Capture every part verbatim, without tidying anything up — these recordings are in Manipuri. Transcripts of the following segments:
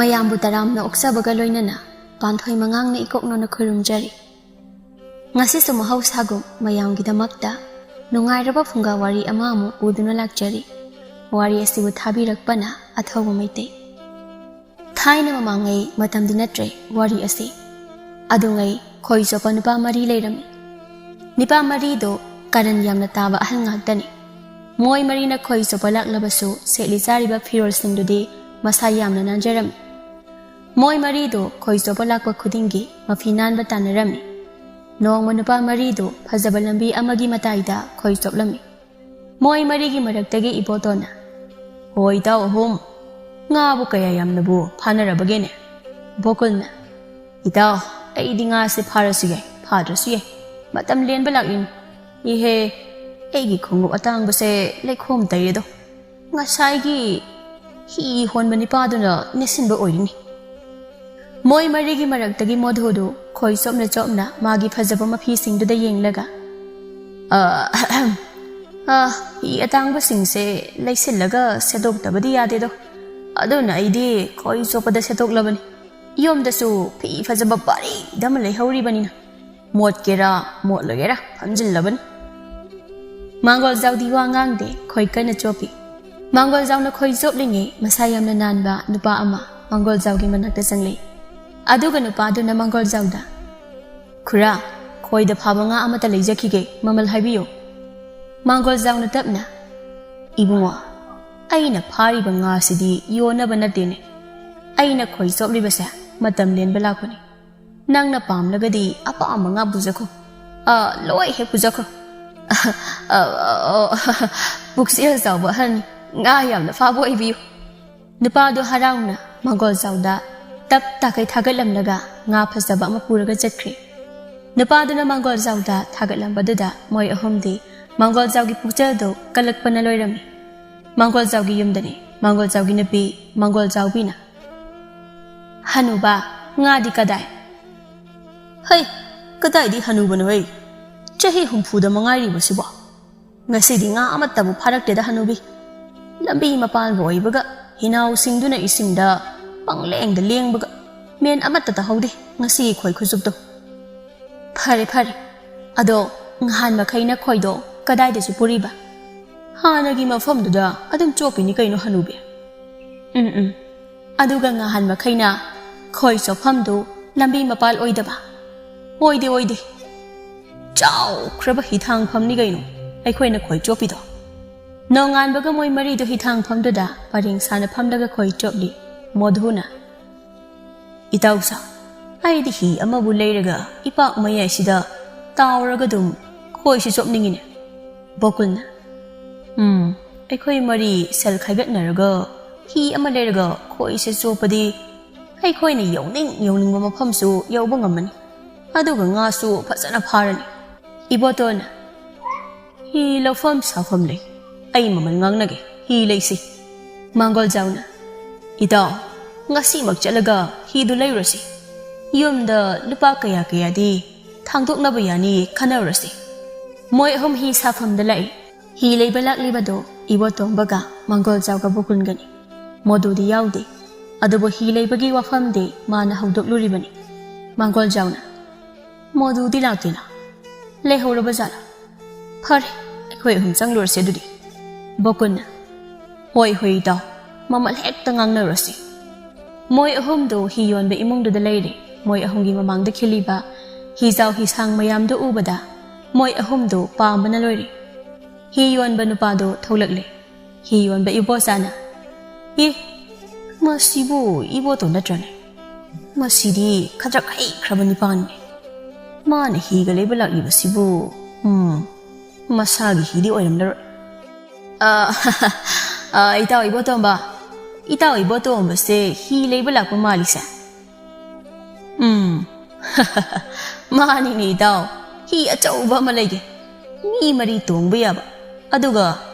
ꯃꯌꯥꯝꯕꯨ ꯇꯔꯥꯝꯅ ꯑꯣꯛꯆꯕꯒ ꯂꯣꯏꯅꯅ ꯄꯥꯟꯊꯣꯏ ꯃꯉꯥꯡꯅ ꯏꯀꯣꯛꯅꯣꯅ ꯈꯨꯔꯨꯝꯖꯔꯤ꯫ ꯉꯁꯤꯁꯨ ꯃꯍꯧꯁꯥꯒꯨꯝ ꯃꯌꯥꯝꯒꯤꯗꯃꯛꯇ ꯅꯨꯡꯉꯥꯏꯔꯕ ꯐꯨꯡꯒꯥ ꯋꯥꯔꯤ ꯑꯃ ꯑꯃꯨꯛ ꯄꯨꯗꯨꯅ ꯂꯥꯛꯆꯔꯤ꯫ ꯋꯥꯔꯤ ꯑꯁꯤꯕꯨ ꯊꯥꯕꯤꯔꯛꯄꯅ ꯑꯊꯧꯕ ꯃꯩꯇꯩ꯫ ꯊꯥꯏꯅ ꯃꯃꯥꯡꯉꯩ ꯃꯇꯝꯗꯤ ꯅꯠꯇ꯭ꯔꯦ ꯋꯥꯔꯤ ꯑꯁꯤ꯫ ꯑꯗꯨꯉꯩ ꯈꯣꯏ ꯆꯣꯞꯄ ꯅꯨꯄꯥ ꯃꯔꯤ ꯂꯩꯔꯝꯃꯤ꯫ ꯅꯨꯄꯥ ꯃꯔꯤꯗꯣ ꯀꯔꯟ ꯌꯥꯝꯅ ꯇꯥꯕ ꯑꯍꯜ ꯉꯥꯛꯇꯅꯤ꯫ ꯃꯣꯏ ꯃꯔꯤꯅ ꯈꯣꯏ ꯆꯣꯞꯄ ꯂꯥꯛꯂꯕꯁꯨ ꯁꯦꯠꯂꯤ ꯆꯥꯔꯤꯕ ꯐꯤꯔꯣꯜꯁꯤꯡꯗꯨꯗꯤ ꯃꯁꯥ ꯌꯥꯝꯅ ꯅꯥꯟꯖꯔꯝꯃꯤ꯫ ꯃꯣꯏ ꯃꯔꯤꯗꯣ ꯈꯣꯏ ꯆꯣꯞꯄ ꯂꯥꯛꯄ ꯈꯨꯗꯤꯡꯒꯤ ꯃꯐꯤ ꯅꯥꯟꯕ ꯇꯥꯟꯅꯔꯝꯃꯤ꯫ ꯅꯣꯡꯃ ꯅꯨꯄꯥ ꯃꯔꯤꯗꯣ ꯐꯖꯕ ꯂꯝꯕꯤ ꯑꯃꯒꯤ ꯃꯇꯥꯏꯗ ꯈꯣꯏ ꯆꯣꯞꯂꯝꯃꯤ꯫ ꯃꯣꯏ ꯃꯔꯤꯒꯤ ꯃꯔꯛꯇꯒꯤ ꯏꯕꯣꯇꯣꯟꯅ, "ꯍꯣ ꯏꯇꯥꯎ ꯑꯍꯨꯝ, ꯉꯥꯕꯨ ꯀꯌꯥ ꯌꯥꯝꯅꯕꯨ ꯐꯥꯅꯔꯕꯒꯦꯅꯦ?" ꯕꯣꯀꯨꯜꯅ, "ꯏꯇꯥꯎ, ꯑꯩꯗꯤ ꯉꯥꯁꯦ ꯐꯥꯔꯁꯨ ꯌꯥꯏ, ꯐꯥꯗ꯭ꯔꯁꯨ ꯌꯥꯏ, ꯃꯇꯝ ꯂꯦꯟꯕ ꯂꯥꯛꯂꯤꯅꯤ꯫ ꯏꯍꯦ, ꯑꯩꯒꯤ ꯈꯣꯡꯎꯞ ꯑꯇꯥꯡꯕꯁꯦ ꯂꯩꯈꯣꯝ ꯇꯩꯔꯦꯗꯣ꯫ ꯉꯁꯥꯏꯒꯤ ꯍꯤ ꯍꯣꯟꯕ ꯅꯤꯄꯥꯗꯨꯅ ꯅꯦꯠꯁꯤꯟꯕ ꯑꯣꯏꯔꯤꯅꯤ꯫" ꯃꯣꯏ ꯃꯔꯤꯒꯤ ꯃꯔꯛꯇꯒꯤ ꯃꯣꯙꯨꯗꯨ ꯈꯣꯏ ꯆꯣꯞꯅ ꯆꯣꯞꯅ ꯃꯥꯒꯤ ꯐꯖꯕ ꯃꯐꯤꯁꯤꯡꯗꯨꯗ ꯌꯦꯡꯂꯒ, "ꯑ, ꯑ, ꯍꯤ ꯑꯇꯥꯡꯕꯁꯤꯡꯁꯦ ꯂꯩꯁꯤꯜꯂꯒ ꯁꯦꯠꯇꯣꯛꯇꯕꯗꯤ ꯌꯥꯗꯦꯗꯣ꯫ ꯑꯗꯨꯅ ꯑꯩꯗꯤ ꯈꯣꯏ ꯆꯣꯞꯄꯗ ꯁꯦꯠꯇꯣꯛꯂꯕꯅꯤ꯫ ꯌꯨꯝꯗꯁꯨ ꯐꯤ ꯐꯖꯕ ꯄꯥꯔꯤꯗ ꯑꯃ ꯂꯩꯍꯧꯔꯤꯕꯅꯤꯅ꯫ ꯃꯣꯠꯀꯦꯔꯥ ꯃꯣꯠꯂꯣꯏꯒꯦꯔꯥ ꯐꯝꯖꯤꯜꯂꯕꯅꯤ꯫" ꯃꯥꯡꯒꯣꯜꯖꯥꯎꯗꯤ ꯋꯥ ꯉꯥꯡꯗꯦ, ꯈꯣꯏ ꯀꯟꯅ ꯆꯣꯞꯄꯤ꯫ ꯃꯥꯡꯒꯣꯜꯖꯥꯎꯅ ꯈꯣꯏ ꯆꯣꯞꯂꯤꯉꯩ ꯃꯁꯥ ꯌꯥꯝꯅ ꯅꯥꯟꯕ ꯅꯨꯄꯥ ꯑꯃ ꯃꯥꯡꯒꯣꯜꯖꯥꯎꯒꯤ ꯃꯅꯥꯛꯇ ꯆꯪꯂꯛꯏ꯫ ꯑꯗꯨꯒ ꯅꯨꯄꯥꯗꯨꯅ ꯃꯥꯡꯒꯣꯜꯖꯥꯎꯗ, "ꯈꯨꯔꯥ, ꯈꯣꯏꯗ ꯐꯥꯕ ꯉꯥ ꯑꯃꯠꯇ ꯂꯩꯖꯈꯤꯒꯦ, ꯃꯃꯜ ꯍꯥꯏꯕꯤꯌꯨ꯫" ꯃꯥꯡꯒꯣꯜꯖꯥꯎꯅ ꯇꯞꯅ, "ꯏꯕꯨꯡꯉꯣ, ꯑꯩꯅ ꯐꯥꯔꯤꯕ ꯉꯥꯁꯤꯗꯤ ꯌꯣꯟꯅꯕ ꯅꯠꯇꯦꯅꯦ꯫ ꯑꯩꯅ ꯈꯣꯏ ꯆꯣꯞꯂꯤꯕꯁꯦ ꯃꯇꯝ ꯂꯦꯟꯕ ꯂꯥꯛꯄꯅꯤ꯫ ꯅꯪꯅ ꯄꯥꯝꯂꯒꯗꯤ ꯑꯄꯥꯝꯕ ꯉꯥ ꯄꯨꯖꯈꯣ꯫ ꯑ, ꯂꯣꯏ ꯍꯦꯛ ꯄꯨꯖꯈꯣ꯫" "ꯑ, ꯑ, ꯑ, ꯄꯨꯛꯆꯦꯜ ꯆꯥꯎꯕ ꯑꯍꯜꯅꯤ, ꯉꯥ ꯌꯥꯝꯅ ꯐꯥꯕ ꯑꯣꯏꯕꯤꯌꯨ꯫" ꯅꯨꯄꯥꯗꯨ ꯍꯔꯥꯎꯅ ꯃꯥꯡꯒꯣꯜꯖꯥꯎꯗ ꯇꯞ ꯇꯥꯈꯩ ꯊꯥꯒꯠꯂꯝꯂꯒ ꯉꯥ ꯐꯖꯕ ꯑꯃ ꯄꯨꯔꯒ ꯆꯠꯈ꯭ꯔꯦ꯫ ꯅꯨꯄꯥꯗꯨꯅ ꯃꯥꯡꯒꯣꯜꯖꯥꯎꯗ ꯊꯥꯒꯠꯂꯝꯕꯗꯨꯗ ꯃꯣꯏ ꯑꯍꯨꯝꯗꯤ ꯃꯥꯡꯒꯣꯜꯖꯥꯎꯒꯤ ꯄꯨꯛꯆꯦꯜꯗꯨ ꯀꯜꯂꯛꯄꯅ ꯂꯣꯏꯔꯝꯃꯤ꯫ ꯃꯥꯡꯒꯣꯜꯖꯥꯎꯒꯤ ꯌꯨꯝꯗꯅꯤ ꯃꯥꯡꯒꯣꯜꯖꯥꯎꯒꯤ ꯅꯨꯄꯤ ꯃꯥꯡꯒꯣꯜꯖꯥꯎꯕꯤꯅ, "ꯍꯅꯨꯕ, ꯉꯥꯗꯤ ꯀꯗꯥꯏ?" "ꯍꯩ, ꯀꯗꯥꯏꯗꯤ ꯍꯅꯨꯕꯅꯣ ꯍꯩ? ꯆꯍꯤ ꯍꯨꯝꯐꯨꯗ ꯃꯉꯥꯏꯔꯤꯕꯁꯤꯕꯣ? ꯉꯁꯤꯗꯤ ꯉꯥ ꯑꯃꯠꯇꯕꯨ ꯐꯥꯔꯛꯇꯦꯗ ꯍꯅꯨꯕꯤ꯫ ꯂꯝꯕꯤ ꯃꯄꯥꯟꯒ ꯑꯣꯏꯕꯒ ꯍꯤꯅꯥꯎꯁꯤꯡꯗꯨꯅ ꯏꯁꯤꯡꯗ ꯄꯪꯂꯦꯡꯗ ꯂꯦꯡꯕꯒ꯫ ꯃꯦꯟ ꯑꯃꯠꯇ ꯇꯥꯍꯧꯗꯦ ꯉꯁꯤꯒꯤ ꯈꯣꯏ ꯈꯨꯆꯨꯞꯇꯣ꯫ ꯐꯔꯦ, ꯐꯔꯦ꯫ ꯑꯗꯣ ꯉꯍꯥꯟ ꯃꯈꯩ ꯅꯈꯣꯏꯗꯣ ꯀꯗꯥꯏꯗ ꯆꯨꯞꯄꯨꯔꯤꯕ? ꯍꯥꯟꯅꯒꯤ ꯃꯐꯝꯗꯨꯗ ꯑꯗꯨꯝ ꯆꯣꯞꯄꯤꯅꯤ ꯀꯩꯅꯣ, ꯍꯅꯨꯕꯤ꯫ ꯎꯝ, ꯎꯝ꯫ ꯑꯗꯨꯒ ꯉꯍꯥꯟ ꯃꯈꯩꯅ ꯈꯣꯏ ꯆꯣꯞꯐꯝꯗꯨ ꯂꯝꯕꯤ ꯃꯄꯥꯜ ꯑꯣꯏꯗꯕ? ꯑꯣꯏꯗꯦ, ꯑꯣꯏꯗꯦ꯫ ꯆꯥꯎꯈ꯭ꯔꯕ ꯍꯤꯊꯥꯡꯐꯝꯅꯤ ꯀꯩꯅꯣ ꯑꯩꯈꯣꯏꯅ ꯈꯣꯏ ꯆꯣꯞꯄꯤꯗꯣ꯫ ꯅꯣꯡꯉꯥꯟꯕꯒ ꯃꯣꯏ ꯃꯔꯤꯗꯨ ꯍꯤꯊꯥꯡꯐꯝꯗꯨꯗ ꯄꯔꯦꯡ ꯁꯥꯅ ꯐꯝꯂꯒ ꯈꯣꯏ ꯆꯣꯞꯂꯤ ꯃꯣꯙꯨꯅ꯫ "ꯏꯇꯥꯎꯁꯥ, ꯑꯩꯗꯤ ꯍꯤ ꯑꯃꯕꯨ ꯂꯩꯔꯒ ꯏꯄꯥꯛ ꯃꯌꯥꯏꯁꯤꯗ ꯇꯥꯎꯔꯒ ꯑꯗꯨꯝ ꯈꯣꯏꯁꯤ ꯆꯣꯞꯅꯤꯡꯉꯤꯅꯦ꯫" ꯕꯣꯀꯨꯜꯅ꯫ "ꯎꯝ, ꯑꯩꯈꯣꯏ ꯃꯔꯤ ꯁꯦꯜ ꯈꯥꯏꯒꯠꯅꯔꯒ ꯍꯤ ꯑꯃ ꯂꯩꯔꯒ ꯈꯣꯏꯁꯦ ꯆꯣꯞꯄꯗꯤ ꯑꯩꯈꯣꯏꯅ ꯌꯧꯅꯤꯡ ꯌꯧꯅꯤꯡꯕ ꯃꯐꯝꯁꯨ ꯌꯧꯕ ꯉꯝꯃꯅꯤ꯫ ꯑꯗꯨꯒ ꯉꯥꯁꯨ ꯐꯖꯅ ꯐꯥꯔꯅꯤ꯫" ꯏꯕꯣꯇꯣꯟꯅ꯫ "ꯍꯤ ꯂꯧꯐꯝ ꯁꯥꯐꯝ ꯂꯩ꯫ ꯑꯩ ꯃꯃꯜ ꯉꯥꯡꯅꯒꯦ꯫ ꯍꯤ ꯂꯩꯁꯤ꯫" ꯃꯥꯡꯒꯣꯜꯖꯥꯎꯅ꯫ "ꯏꯇꯥꯎ, ꯉꯁꯤꯃꯛ ꯆꯠꯂꯒ ꯍꯤꯗꯨ ꯂꯩꯔꯨꯔꯁꯤ꯫ ꯌꯨꯝꯗ ꯂꯨꯄꯥ ꯀꯌꯥ ꯀꯌꯥꯗꯤ ꯊꯥꯡꯗꯣꯛꯅꯕ ꯌꯥꯅꯤ ꯈꯟꯅꯔꯨꯔꯁꯤ꯫" ꯃꯣꯏ ꯑꯍꯨꯝ ꯍꯤ ꯁꯥꯐꯝꯗ ꯂꯥꯛꯏ꯫ ꯍꯤ ꯂꯩꯕ ꯂꯥꯛꯂꯤꯕꯗꯣ ꯏꯕꯣꯇꯣꯝꯕꯒ ꯃꯥꯡꯒꯣꯜꯖꯥꯎꯒ ꯕꯣꯀꯨꯟꯒꯅꯤ꯫ ꯃꯣꯗꯨꯗꯤ ꯌꯥꯎꯗꯦ꯫ ꯑꯗꯨꯕꯨ ꯍꯤ ꯂꯩꯕꯒꯤ ꯋꯥꯐꯝꯗꯤ ꯃꯥꯅ ꯍꯧꯗꯣꯛꯂꯨꯔꯤꯕꯅꯤ꯫ ꯃꯥꯡꯒꯣꯜꯖꯥꯎꯅ꯫ "ꯃꯣꯗꯨꯗꯤ ꯂꯥꯛꯇꯦꯅ꯫ ꯂꯩꯍꯧꯔꯕ ꯖꯥꯠꯂꯥ? ꯐꯔꯦ, ꯑꯩꯈꯣꯏ ꯑꯍꯨꯝ ꯆꯪꯂꯨꯔꯁꯦ ꯑꯗꯨꯗꯤ꯫" ꯕꯣꯀꯨꯟꯅ꯫ "ꯍꯣꯏ, ꯍꯣꯏ, ꯏꯇꯥꯎ, ꯃꯃꯜ ꯍꯦꯛꯇ ꯉꯥꯡꯅꯔꯨꯔꯁꯤ꯫" ꯃꯣꯏ ꯑꯍꯨꯝꯗꯨ ꯍꯤ ꯌꯣꯟꯕ ꯏꯃꯨꯡꯗꯨꯗ ꯂꯩꯔꯦ꯫ ꯃꯣꯏ ꯑꯍꯨꯝꯒꯤ ꯃꯃꯥꯡꯗ ꯈꯤꯜꯂꯤꯕ ꯍꯤꯖꯥꯎ ꯍꯤꯁꯥꯡ ꯃꯌꯥꯝꯗꯨ ꯎꯕꯗ ꯃꯣꯏ ꯑꯍꯨꯝꯗꯨ ꯄꯥꯝꯕꯅ ꯂꯣꯏꯔꯦ꯫ ꯍꯤ ꯌꯣꯟꯕ ꯅꯨꯄꯥꯗꯨ ꯊꯣꯛꯂꯛꯂꯦ꯫ ꯍꯤ ꯌꯣꯟꯕ ꯏꯕꯣꯆꯥꯅ, "ꯑꯦ, ꯃꯁꯤꯕꯨ ꯏꯕꯣꯇꯣꯟ ꯅꯠꯇ꯭ꯔꯅꯦ? ꯃꯁꯤꯗꯤ ꯈꯗ꯭ꯔꯛ ꯍꯩꯈ꯭ꯔꯕ ꯅꯤꯄꯥꯅꯦ꯫ ꯃꯥꯅ ꯍꯤꯒ ꯂꯩꯕ ꯂꯥꯛꯂꯤꯕꯁꯤꯕꯨ, ꯎꯝ, ꯃꯁꯥꯒꯤ ꯍꯤꯗꯤ ꯑꯣꯏꯔꯝꯂꯔꯣꯏ꯫" "ꯑ, ꯑ, ꯏꯇꯥꯎ ꯏꯕꯣꯇꯣꯝꯕ, ꯏꯇꯥꯎ ꯏꯕꯣꯇꯣꯝꯕꯁꯦ ꯍꯤ ꯂꯩꯕ ꯂꯥꯛꯄ ꯃꯥꯜꯂꯤꯁꯦ?" "ꯎꯝ, ꯃꯥꯅꯤꯅꯦ ꯏꯇꯥꯎ, ꯍꯤ ꯑꯆꯧꯕ ꯑꯃ ꯂꯩꯒꯦ꯫ ꯃꯤ ꯃꯔꯤ ꯇꯣꯡꯕ ꯌꯥꯕ, ꯑꯗꯨꯒ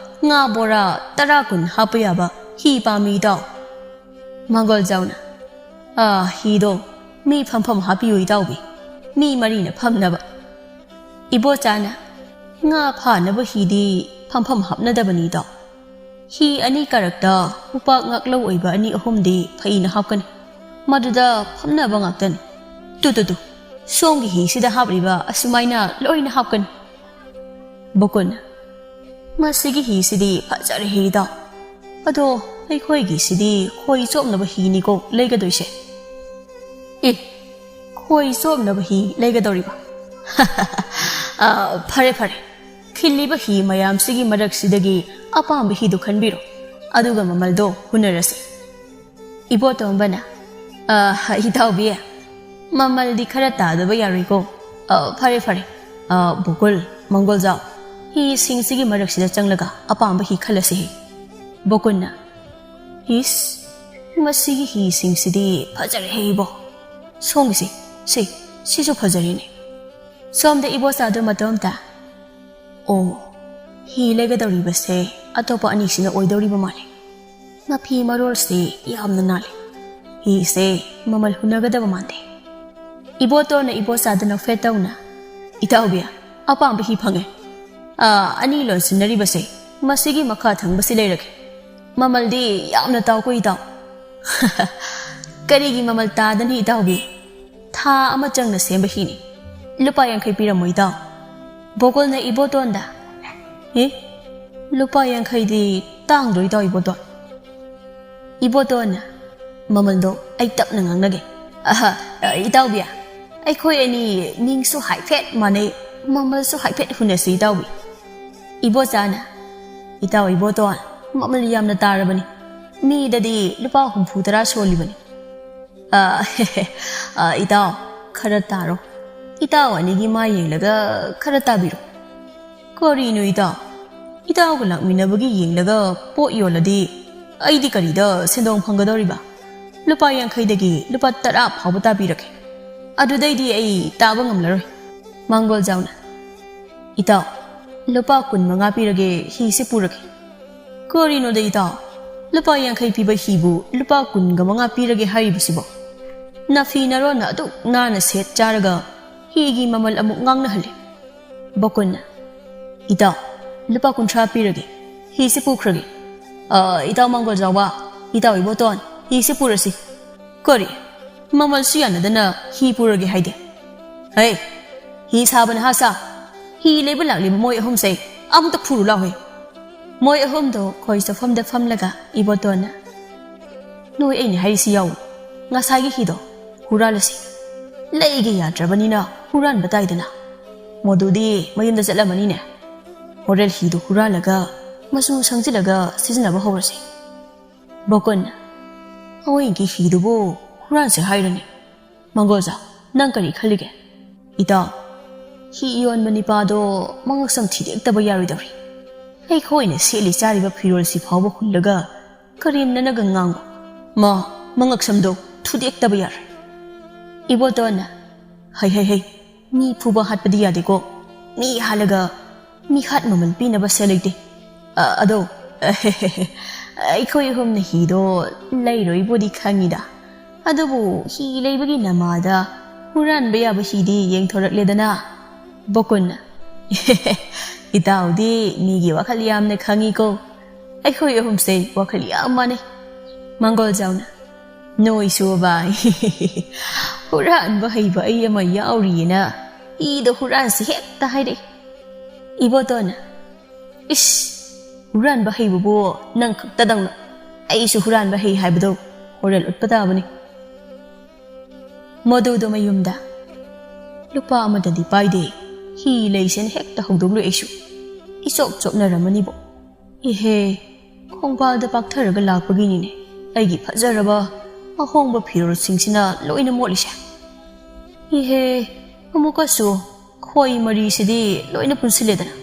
ꯉꯥ ꯕꯣꯔꯥ ꯇꯔꯥ ꯀꯨꯟ ꯍꯥꯞꯄ ꯌꯥꯕ ꯍꯤ ꯄꯥꯝꯃꯤ ꯏꯇꯥꯎ꯫" ꯃꯥꯡꯒꯣꯜꯖꯥꯎꯅ, "ꯑꯥ, ꯍꯤꯗꯣ ꯃꯤ ꯐꯝꯐꯝ ꯍꯥꯞꯄꯤꯌꯨ ꯏꯇꯥꯎꯕꯤ, ꯃꯤ ꯃꯔꯤꯅ ꯐꯝꯅꯕ꯫" ꯏꯕꯣꯆꯥꯅ, "ꯉꯥ ꯐꯥꯅꯕ ꯍꯤꯗꯤ ꯐꯝꯐꯝ ꯍꯥꯞꯅꯗꯕꯅꯤ ꯏꯇꯥꯎ꯫ ꯍꯤ ꯑꯅꯤ ꯀꯥꯔꯛꯇ ꯎꯄꯥꯛ ꯉꯥꯛꯂꯧ ꯑꯣꯏꯕ ꯑꯅꯤ ꯑꯍꯨꯝꯗꯤ ꯐꯩꯅ ꯍꯥꯞꯀꯅꯤ꯫ ꯃꯗꯨꯗ ꯐꯝꯅꯕ ꯉꯥꯛꯇꯅꯤ꯫ ꯇꯨ, ꯇꯨ, ꯇꯨ, ꯁꯣꯝꯒꯤ ꯍꯤꯁꯤꯗ ꯍꯥꯞꯂꯤꯕ ꯑꯁꯨꯃꯥꯏꯅ ꯂꯣꯏꯅ ꯍꯥꯞꯀꯅꯤ꯫ ꯕꯣꯀꯨꯟ, ꯃꯁꯤꯒꯤ ꯍꯤꯁꯤꯗꯤ ꯐꯖꯔꯦꯍꯦ ꯏꯇꯥꯎ꯫ ꯑꯗꯣ ꯑꯩꯈꯣꯏꯒꯤꯁꯤꯗꯤ ꯈꯣꯏ ꯆꯣꯞꯅꯕ ꯍꯤꯅꯤꯀꯣ ꯂꯩꯒꯗꯣꯏꯁꯦ꯫ ꯑꯦ, ꯈꯣꯏ ꯆꯣꯞꯅꯕ ꯍꯤ ꯂꯩꯒꯗꯧꯔꯤꯕ? ꯑ, ꯐꯔꯦ, ꯐꯔꯦ꯫ ꯈꯤꯜꯂꯤꯕ ꯍꯤ ꯃꯌꯥꯝꯁꯤꯒꯤ ꯃꯔꯛꯁꯤꯗꯒꯤ ꯑꯄꯥꯝꯕ ꯍꯤꯗꯨ ꯈꯟꯕꯤꯔꯣ꯫ ꯑꯗꯨꯒ ꯃꯃꯜꯗꯣ ꯍꯨꯟꯅꯔꯁꯤ꯫ ꯏꯕꯣꯇꯣꯝꯕꯅ, "ꯑ, ꯏꯇꯥꯎꯕꯤ, ꯃꯃꯜꯗꯤ ꯈꯔ ꯇꯥꯗꯕ ꯌꯥꯔꯣꯏꯀꯣ꯫ ꯑ, ꯐꯔꯦ, ꯐꯔꯦ꯫ ꯑ, ꯕꯣꯀꯨꯜ, ꯃꯪꯒꯣꯜꯖꯥꯎ, ꯍꯤꯁꯤꯡꯁꯤꯒꯤ ꯃꯔꯛꯁꯤꯗ ꯆꯪꯂꯒ ꯑꯄꯥꯝꯕ ꯍꯤ ꯈꯜꯂꯁꯤ꯫" ꯕꯣꯀꯨꯟꯅ, "ꯏꯁ, ꯃꯁꯤꯒꯤ ꯍꯤꯁꯤꯡꯁꯤꯗꯤ ꯐꯖꯔꯦꯍꯦ ꯏꯕꯣ꯫ ꯁꯣꯝꯒꯤꯁꯤ, ꯁꯤ, ꯁꯤꯁꯨ ꯐꯖꯔꯦꯅꯦ꯫" ꯁꯣꯝꯗ ꯏꯕꯣꯆꯥꯗꯨ ꯃꯇꯣꯝꯇ, "ꯑꯣ, ꯍꯤ ꯂꯩꯒꯗꯧꯔꯤꯕꯁꯦ ꯑꯇꯣꯞꯄ ꯑꯅꯤꯁꯤꯅ ꯑꯣꯏꯗꯧꯔꯤꯕ ꯃꯥꯜꯂꯦ꯫ ꯃꯐꯤ ꯃꯔꯣꯜꯁꯤ ꯌꯥꯝꯅ ꯅꯥꯜꯂꯦ꯫ ꯍꯤꯁꯦ ꯃꯃꯜ ꯍꯨꯟꯅꯒꯗꯕ ꯃꯥꯟꯗꯦ꯫" ꯏꯕꯣꯇꯣꯟꯅ ꯏꯕꯣꯆꯥꯗ ꯅꯣꯛꯐꯦꯠ ꯇꯧꯅ, "ꯏꯇꯥꯎꯕꯤ, ꯑꯄꯥꯝꯕ ꯍꯤ ꯐꯪꯉꯦ꯫ ꯑꯥ, ꯑꯅꯤ ꯂꯣꯟꯁꯤꯟꯅꯔꯤꯕꯁꯦ, ꯃꯁꯤꯒꯤ ꯃꯈꯥ ꯊꯪꯕꯁꯤ ꯂꯩꯔꯒꯦ꯫ ꯃꯃꯜꯗꯤ ꯌꯥꯝꯅ ꯇꯥꯎꯀꯣ ꯏꯇꯥꯎ꯫" "ꯀꯔꯤꯒꯤ ꯃꯃꯜ ꯇꯥꯗꯅꯤ ꯏꯇꯥꯎꯕꯤ? ꯊꯥ ꯑꯃ ꯆꯪꯅ ꯁꯦꯝꯕ ꯍꯤꯅꯤ꯫ ꯂꯨꯄꯥ ꯌꯥꯡꯈꯩ ꯄꯤꯔꯝꯃꯣ ꯏꯇꯥꯎ꯫" ꯕꯣꯀꯨꯜꯅ ꯏꯕꯣꯇꯣꯟꯗ, "ꯑꯦ, ꯂꯨꯄꯥ ꯌꯥꯡꯈꯩꯗꯤ ꯇꯥꯡꯗ꯭ꯔꯣ ꯏꯇꯥꯎ ꯏꯕꯣꯇꯣꯟ?" ꯏꯕꯣꯇꯣꯟꯅ, "ꯃꯃꯜꯗꯣ ꯑꯩ ꯇꯞꯅ ꯉꯥꯡꯅꯒꯦ꯫ ꯑꯍ, ꯏꯇꯥꯎꯕꯤ, ꯑꯩꯈꯣꯏ ꯑꯅꯤ ꯃꯤꯡꯁꯨ ꯍꯥꯏꯐꯦꯠ ꯃꯥꯟꯅꯩ, ꯃꯃꯜꯁꯨ ꯍꯥꯏꯐꯦꯠ ꯍꯨꯟꯅꯁꯤ ꯏꯇꯥꯎꯕꯤ꯫" ꯏꯕꯣꯆꯥꯅ, "ꯏꯇꯥꯎ ꯏꯕꯣꯇꯣꯟ, ꯃꯃꯜ ꯌꯥꯝꯅ ꯇꯥꯔꯕꯅꯤ꯫ ꯃꯤꯗꯗꯤ ꯂꯨꯄꯥ ꯍꯨꯝꯐꯨ ꯇꯔꯥ ꯁꯣꯜꯂꯤꯕꯅꯤ꯫" "ꯑ, ꯑ, ꯏꯇꯥꯎ, ꯈꯔ ꯇꯥꯔꯣ꯫ ꯏꯇꯥꯎ ꯑꯅꯤꯒꯤ ꯃꯥꯏ ꯌꯦꯡꯂꯒ ꯈꯔ ꯇꯥꯕꯤꯔꯣ꯫" "ꯀꯔꯤꯅꯣ ꯏꯇꯥꯎ? ꯏꯇꯥꯎꯒ ꯂꯥꯛꯃꯤꯟꯅꯕꯒꯤ ꯌꯦꯡꯂꯒ ꯄꯣꯠ ꯌꯣꯜꯂꯗꯤ ꯑꯩꯗꯤ ꯀꯔꯤꯗ ꯁꯦꯟꯗꯣꯡ ꯐꯪꯒꯗꯧꯔꯤꯕ? ꯂꯨꯄꯥ ꯌꯥꯡꯈꯩꯗꯒꯤ ꯂꯨꯄꯥ ꯇꯔꯥ ꯐꯥꯎꯕ ꯇꯥꯕꯤꯔꯒꯦ꯫ ꯑꯗꯨꯗꯩꯗꯤ ꯑꯩ ꯇꯥꯕ ꯉꯝꯂꯔꯣꯏ꯫" ꯃꯥꯡꯒꯣꯜꯖꯥꯎꯅ, "ꯏꯇꯥꯎ, ꯂꯨꯄꯥ ꯀꯨꯟ ꯃꯉꯥ ꯄꯤꯔꯒꯦ, ꯍꯤꯁꯦ ꯄꯨꯔꯒꯦ꯫" "ꯀꯔꯤꯅꯣꯗ ꯏꯇꯥꯎ, ꯂꯨꯄꯥ ꯌꯥꯡꯈꯩ ꯄꯤꯕ ꯍꯤꯕꯨ ꯂꯨꯄꯥ ꯀꯨꯟꯒ ꯃꯉꯥ ꯄꯤꯔꯒꯦ ꯍꯥꯏꯔꯤꯕꯁꯤꯕꯣ? ꯅꯐꯤ ꯅꯔꯣꯟꯅ ꯑꯗꯨꯛ ꯅꯥꯟꯅ ꯁꯦꯠ ꯆꯥꯔꯒ ꯍꯤꯒꯤ ꯃꯃꯜ ꯑꯃꯨꯛ ꯉꯥꯡꯅꯍꯜꯂꯤ꯫" ꯕꯣꯀꯨꯟꯅ, "ꯏꯇꯥꯎ, ꯂꯨꯄꯥ ꯀꯨꯟꯊ꯭ꯔꯥ ꯄꯤꯔꯒꯦ, ꯍꯤꯁꯤ ꯄꯨꯈ꯭ꯔꯒꯦ꯫" "ꯑ, ꯏꯇꯥꯎ ꯃꯪꯒꯣꯜ ꯆꯥꯎꯕ, ꯏꯇꯥꯎ ꯏꯕꯣꯇꯣꯟ, ꯍꯤꯁꯦ ꯄꯨꯔꯁꯤ꯫" "ꯀꯔꯤ? ꯃꯃꯜꯁꯨ ꯌꯥꯅꯗꯅ ꯍꯤ ꯄꯨꯔꯒꯦ ꯍꯥꯏꯗꯤ? ꯍꯩ, ꯍꯤ ꯁꯥꯕ ꯅꯍꯥ ꯁꯥ, ꯍꯤ ꯂꯩꯕ ꯂꯥꯛꯂꯤꯕ ꯃꯣꯏ ꯑꯍꯨꯝꯁꯦ ꯑꯃꯨꯛꯇ ꯐꯨꯔꯨ ꯂꯥꯎꯍꯦ꯫" ꯃꯣꯏ ꯑꯍꯨꯝꯗꯣ ꯈꯣꯏ ꯆꯠꯐꯝꯗ ꯐꯝꯂꯒ ꯏꯕꯣꯇꯣꯟꯅ, "ꯅꯣꯏ, ꯑꯩꯅ ꯍꯥꯏꯔꯤꯁꯤ ꯌꯥꯎ, ꯉꯁꯥꯏꯒꯤ ꯍꯤꯗꯣ ꯍꯨꯔꯥꯜꯂꯁꯤ꯫ ꯂꯩꯒꯦ ꯌꯥꯗ꯭ꯔꯕꯅꯤꯅ ꯍꯨꯔꯥꯟꯕ ꯇꯥꯏꯗꯅ꯫ ꯃꯗꯨꯗꯤ ꯃꯌꯨꯝꯗ ꯆꯠꯂꯝꯃꯅꯤꯅꯦ꯫ ꯍꯣꯔꯦꯟ ꯍꯤꯗꯨ ꯍꯨꯔꯥꯜꯂꯒ ꯃꯆꯨ ꯁꯪꯖꯤꯜꯂꯒ ꯁꯤꯖꯤꯟꯅꯕ ꯍꯧꯔꯁꯤ꯫" ꯕꯣꯀꯣꯟꯅ, "ꯑꯋꯣꯏꯒꯤ ꯍꯤꯗꯨꯕꯨ ꯍꯨꯔꯥꯟꯁꯦ ꯍꯥꯏꯔꯅꯤ? ꯃꯪꯒꯣꯜꯖꯥꯎ, ꯅꯪ ꯀꯔꯤ ꯈꯜꯂꯤꯒꯦ?" "ꯏꯇꯥꯎ, ꯍꯤ ꯌꯣꯟꯕ ꯅꯤꯄꯥꯗꯣ ꯃꯉꯛꯁꯝ ꯊꯤꯗꯦꯛꯇꯕ ꯌꯥꯔꯣꯏꯗꯧꯔꯤ꯫ ꯑꯩꯈꯣꯏꯅ ꯁꯦꯠꯂꯤ ꯆꯥꯔꯤꯕ ꯐꯤꯔꯣꯜꯁꯤ ꯐꯥꯎꯕ ꯍꯨꯜꯂꯒ ꯀꯔꯦꯝꯅꯅꯒ ꯉꯥꯡꯕ꯫ ꯃꯥ ꯃꯉꯛꯁꯝꯗꯣ ꯊꯨꯗꯦꯛꯇꯕ ꯌꯥꯔꯣꯏ꯫" ꯏꯕꯣꯇꯣꯟꯅ, "ꯍꯩ, ꯍꯩ, ꯍꯩ, ꯃꯤ ꯐꯨꯕ ꯍꯥꯠꯄꯗꯤ ꯌꯥꯗꯦꯀꯣ꯫ ꯃꯤ ꯍꯥꯠꯂꯒ ꯃꯤꯍꯥꯠ ꯃꯃꯜ ꯄꯤꯅꯕ ꯁꯦꯜ ꯂꯩꯇꯦ꯫ ꯑ, ꯑꯗꯣ, ꯑꯩꯈꯣꯏ ꯑꯍꯨꯝꯅ ꯍꯤꯗꯣ ꯂꯩꯔꯣꯏꯕꯨꯗꯤ ꯈꯪꯉꯤꯗ꯫ ꯑꯗꯨꯕꯨ ꯍꯤ ꯂꯩꯕꯒꯤ ꯅꯃꯥꯗ ꯍꯨꯔꯥꯟꯕ ꯌꯥꯕ ꯍꯤꯗꯤ ꯌꯦꯡꯊꯣꯔꯛꯂꯦꯗꯅ꯫" ꯕꯣꯀꯨꯟꯅ, "ꯏꯇꯥꯎꯗꯤ ꯃꯤꯒꯤ ꯋꯥꯈꯜ ꯌꯥꯝꯅ ꯈꯪꯉꯤꯀꯣ꯫ ꯑꯩꯈꯣꯏ ꯑꯍꯨꯝꯁꯦ ꯋꯥꯈꯜ ꯌꯥꯝ ꯃꯥꯟꯅꯩ꯫" ꯃꯪꯒꯣꯜꯖꯥꯎꯅ, "ꯅꯣꯏꯁꯨꯕ, ꯍꯨꯔꯥꯟꯕ ꯍꯩꯕ ꯑꯩ ꯑꯃ ꯌꯥꯎꯔꯤꯌꯦꯅ ꯍꯤꯗꯣ ꯍꯨꯔꯥꯟꯁꯤ ꯍꯦꯛꯇ ꯍꯥꯏꯔꯛꯏ꯫" ꯏꯕꯣꯇꯣꯟꯅ, "ꯏꯁ, ꯍꯨꯔꯥꯟꯕ ꯍꯩꯕꯕꯨ ꯅꯪ ꯈꯛꯇꯗꯧꯅ ꯑꯩꯁꯨ ꯍꯨꯔꯥꯟꯕ ꯍꯩ ꯍꯥꯏꯕꯗꯣ ꯍꯣꯔꯦꯟ ꯎꯠꯄ ꯇꯥꯕꯅꯤ꯫" ꯃꯗꯨꯗꯣ ꯃꯌꯨꯝꯗ, "ꯂꯨꯄꯥ ꯑꯃꯗꯗꯤ ꯄꯥꯏꯗꯦ, ꯍꯤ ꯂꯩꯁꯦꯅ ꯍꯦꯛꯇ ꯍꯧꯗꯣꯛꯂꯨꯏ ꯑꯩꯁꯨ꯫ ꯏꯆꯣꯞ ꯆꯣꯞꯅꯔꯝꯃꯅꯤꯕꯣ꯫ ꯏꯍꯦ, ꯈꯣꯡꯕꯥꯜꯗ ꯄꯥꯛꯊꯔꯒ ꯂꯥꯛꯄꯒꯤꯅꯤꯅꯦ ꯑꯩꯒꯤ ꯐꯖꯔꯕ ꯑꯍꯣꯡꯕ ꯐꯤꯔꯣꯜꯁꯤꯡꯁꯤꯅ ꯂꯣꯏꯅ ꯃꯣꯠꯂꯤꯁꯦ꯫ ꯏꯍꯦ, ꯑꯃꯨꯛꯀꯁꯨ ꯈꯣꯏ ꯃꯔꯤꯁꯤꯗꯤ ꯂꯣꯏꯅ ꯄꯨꯟꯁꯤꯜꯂꯦꯗꯅ꯫"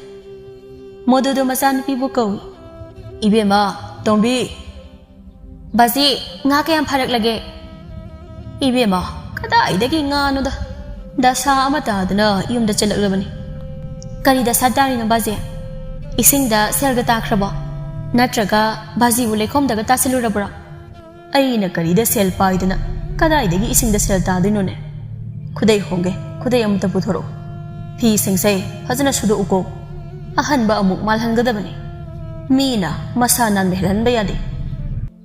ꯃꯗꯨꯗꯣ ꯃꯆꯥꯅꯨꯄꯤꯕꯨ ꯀꯧꯏ꯫ "ꯏꯕꯦꯝꯃ, ꯇꯣꯝꯕꯤ!" "ꯕꯥꯖꯤ, ꯉꯥ ꯀꯌꯥꯝ ꯐꯥꯔꯛꯂꯒꯦ?" "ꯏꯕꯦꯝꯃ, ꯀꯗꯥꯏꯗꯒꯤ ꯉꯥꯅꯣꯗ? ꯗꯁꯥ ꯑꯃ ꯇꯥꯗꯅ ꯌꯨꯝꯗ ꯆꯦꯜꯂꯛꯂꯕꯅꯤ꯫" "ꯀꯔꯤ ꯗꯁꯥ ꯇꯥꯔꯤꯅꯣ ꯕꯥꯖꯤ? ꯏꯁꯤꯡꯗ ꯁꯦꯜꯒ ꯇꯥꯈ꯭ꯔꯕꯣ? ꯅꯠꯇ꯭ꯔꯒ ꯕꯥꯖꯤꯕꯨ ꯂꯩꯈꯣꯝꯗꯒ ꯇꯥꯁꯤꯜꯂꯨꯔꯕ꯭ꯔꯣ?" "ꯑꯩꯅ ꯀꯔꯤꯗ ꯁꯦꯜ ꯄꯥꯏꯗꯅ ꯀꯗꯥꯏꯗꯒꯤ ꯏꯁꯤꯡꯗ ꯁꯦꯜ ꯇꯥꯗꯣꯏꯅꯣꯅꯦ? ꯈꯨꯗꯩ ꯍꯣꯡꯒꯦ, ꯈꯨꯗꯩ ꯑꯃꯇ ꯄꯨꯊꯣꯔꯛꯎ꯫ ꯐꯤꯁꯤꯡꯁꯦ ꯐꯖꯅ ꯁꯨꯗꯣꯛꯎꯀꯣ, ꯑꯍꯟꯕ ꯑꯃꯨꯛ ꯃꯥꯜꯍꯟꯒꯗꯕꯅꯤ꯫" ꯃꯤꯅ ꯃꯁꯥ ꯅꯥꯟꯕ ꯍꯦꯜꯍꯟꯕ ꯌꯥꯗꯦ꯫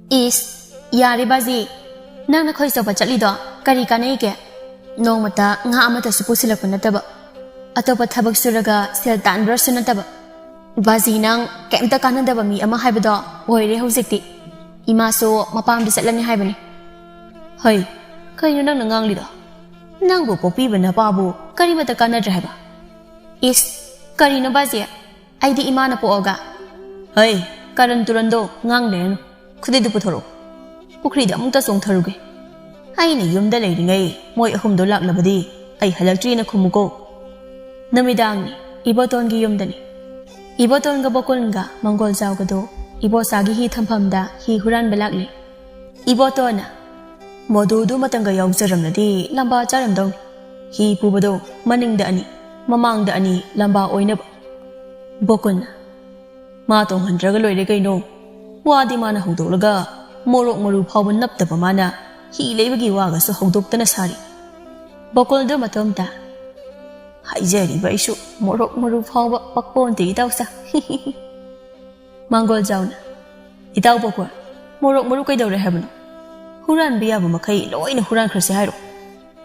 ꯏꯁ, ꯌꯥꯔꯦ ꯕꯥꯖꯤ, ꯅꯪꯅ ꯈꯣꯏ ꯆꯣꯞꯄ ꯆꯠꯂꯤꯗꯣ ꯀꯔꯤ ꯀꯥꯟꯅꯩꯒꯦ? ꯅꯣꯡꯃꯇ ꯉꯥ ꯑꯃꯠꯇꯁꯨ ꯄꯨꯁꯤꯜꯂꯛꯄ ꯅꯠꯇꯕ, ꯑꯇꯣꯞꯄ ꯊꯕꯛ ꯁꯨꯔꯒ ꯁꯦꯜ ꯇꯥꯟꯕ꯭ꯔꯁꯨ ꯅꯠꯇꯕ꯫ ꯕꯥꯖꯤ, ꯅꯪ ꯀꯩꯝꯇ ꯀꯥꯟꯅꯗꯕ ꯃꯤ ꯑꯃ ꯍꯥꯏꯕꯗꯣ ꯑꯣꯏꯔꯦ ꯍꯧꯖꯤꯛꯇꯤ꯫ ꯏꯃꯥꯁꯨ ꯃꯄꯥꯝꯗ ꯆꯠꯂꯅꯤ ꯍꯥꯏꯕꯅꯤ꯫ ꯍꯩ, ꯀꯩꯅꯣ ꯅꯪꯅ ꯉꯥꯡꯂꯤꯗꯣ? ꯅꯪꯕꯨ ꯄꯣꯛꯄꯤꯕ ꯅꯄꯥꯕꯨ ꯀꯔꯤꯃꯠꯇ ꯀꯥꯟꯅꯗ꯭ꯔꯦ ꯍꯥꯏꯕ? ꯏꯁ, ꯀꯔꯤꯅꯣ ꯕꯥꯖꯤ? ꯑꯩꯗꯤ ꯏꯃꯥꯅ ꯄꯣꯛꯑꯒ꯫ ꯍꯩ, ꯀꯔꯟ ꯇꯨꯔꯟꯗꯣ ꯉꯥꯡ ꯂꯩꯔꯅꯨ꯫ ꯈꯨꯗꯩꯗꯨ ꯄꯨꯊꯣꯔꯛꯎ꯫ ꯄꯨꯈ꯭ꯔꯤꯗ ꯑꯃꯨꯛꯇ ꯆꯣꯡꯊꯔꯨꯒꯦ꯫ ꯑꯩꯅ ꯌꯨꯝꯗ ꯂꯩꯔꯤꯉꯩ ꯃꯣꯏ ꯑꯍꯨꯝꯗꯣ ꯂꯥꯛꯂꯕꯗꯤ ꯑꯩ ꯍꯜꯂꯛꯇ꯭ꯔꯤꯅ ꯈꯨꯝꯃꯨꯀꯣ꯫ ꯅꯨꯃꯤꯗꯥꯡꯅꯤ, ꯏꯕꯣꯇꯣꯟꯒꯤ ꯌꯨꯝꯗꯅꯤ꯫ ꯏꯕꯣꯇꯣꯟꯒ ꯕꯣꯀꯨꯟꯒ ꯃꯪꯒꯣꯜ ꯖꯥꯎꯒꯗꯣ ꯏꯕꯣꯆꯥꯒꯤ ꯍꯤ ꯊꯝꯐꯝꯗ ꯍꯤ ꯍꯨꯔꯥꯟꯕ ꯂꯥꯛꯂꯤ꯫ ꯏꯕꯣꯇꯣꯟꯅ, "ꯃꯣꯗꯨꯗꯨ ꯃꯇꯪꯒ ꯌꯥꯎꯖꯔꯝꯂꯗꯤ ꯂꯝꯕꯥ ꯆꯥꯔꯝꯗꯧꯅꯤ꯫ ꯍꯤ ꯄꯨꯕꯗꯣ ꯃꯅꯤꯡꯗ ꯑꯅꯤ, ꯃꯃꯥꯡꯗ ꯑꯅꯤ ꯂꯝꯕꯥ ꯑꯣꯏꯅꯕ꯫" ꯕꯣꯀꯨꯟꯅ, "ꯃꯥ ꯇꯣꯡꯍꯟꯗ꯭ꯔꯒ ꯂꯣꯏꯔꯦ ꯀꯩꯅꯣ꯫ ꯋꯥꯗꯤ ꯃꯥꯅ ꯍꯧꯗꯣꯛꯂꯒ ꯃꯣꯔꯣꯛ ꯃꯔꯨ ꯐꯥꯎꯕ ꯅꯞꯇꯕ ꯃꯥꯅ ꯍꯤ ꯂꯩꯕꯒꯤ ꯋꯥꯒꯁꯨ ꯍꯧꯗꯣꯛꯇꯅ ꯁꯥꯔꯤ꯫" ꯕꯣꯀꯨꯜꯗꯨ ꯃꯇꯣꯝꯇ, "ꯍꯥꯏꯖꯔꯤꯕ ꯑꯩꯁꯨ ꯃꯣꯔꯣꯛ ꯃꯔꯨ ꯐꯥꯎꯕ ꯄꯛꯄꯣꯟꯇꯦ ꯏꯇꯥꯎꯆꯥ꯫" ꯃꯥꯡꯒꯣꯜ ꯖꯥꯎꯅ, "ꯏꯇꯥꯎ ꯕꯣꯀꯨꯜ, ꯃꯣꯔꯣꯛ ꯃꯔꯨ ꯀꯩꯗꯧꯔꯦ ꯍꯥꯏꯕꯅꯣ? ꯍꯨꯔꯥꯟꯕ ꯌꯥꯕ ꯃꯈꯩ ꯂꯣꯏꯅ ꯍꯨꯔꯥꯟꯈ꯭ꯔꯁꯦ ꯍꯥꯏꯔꯣ?"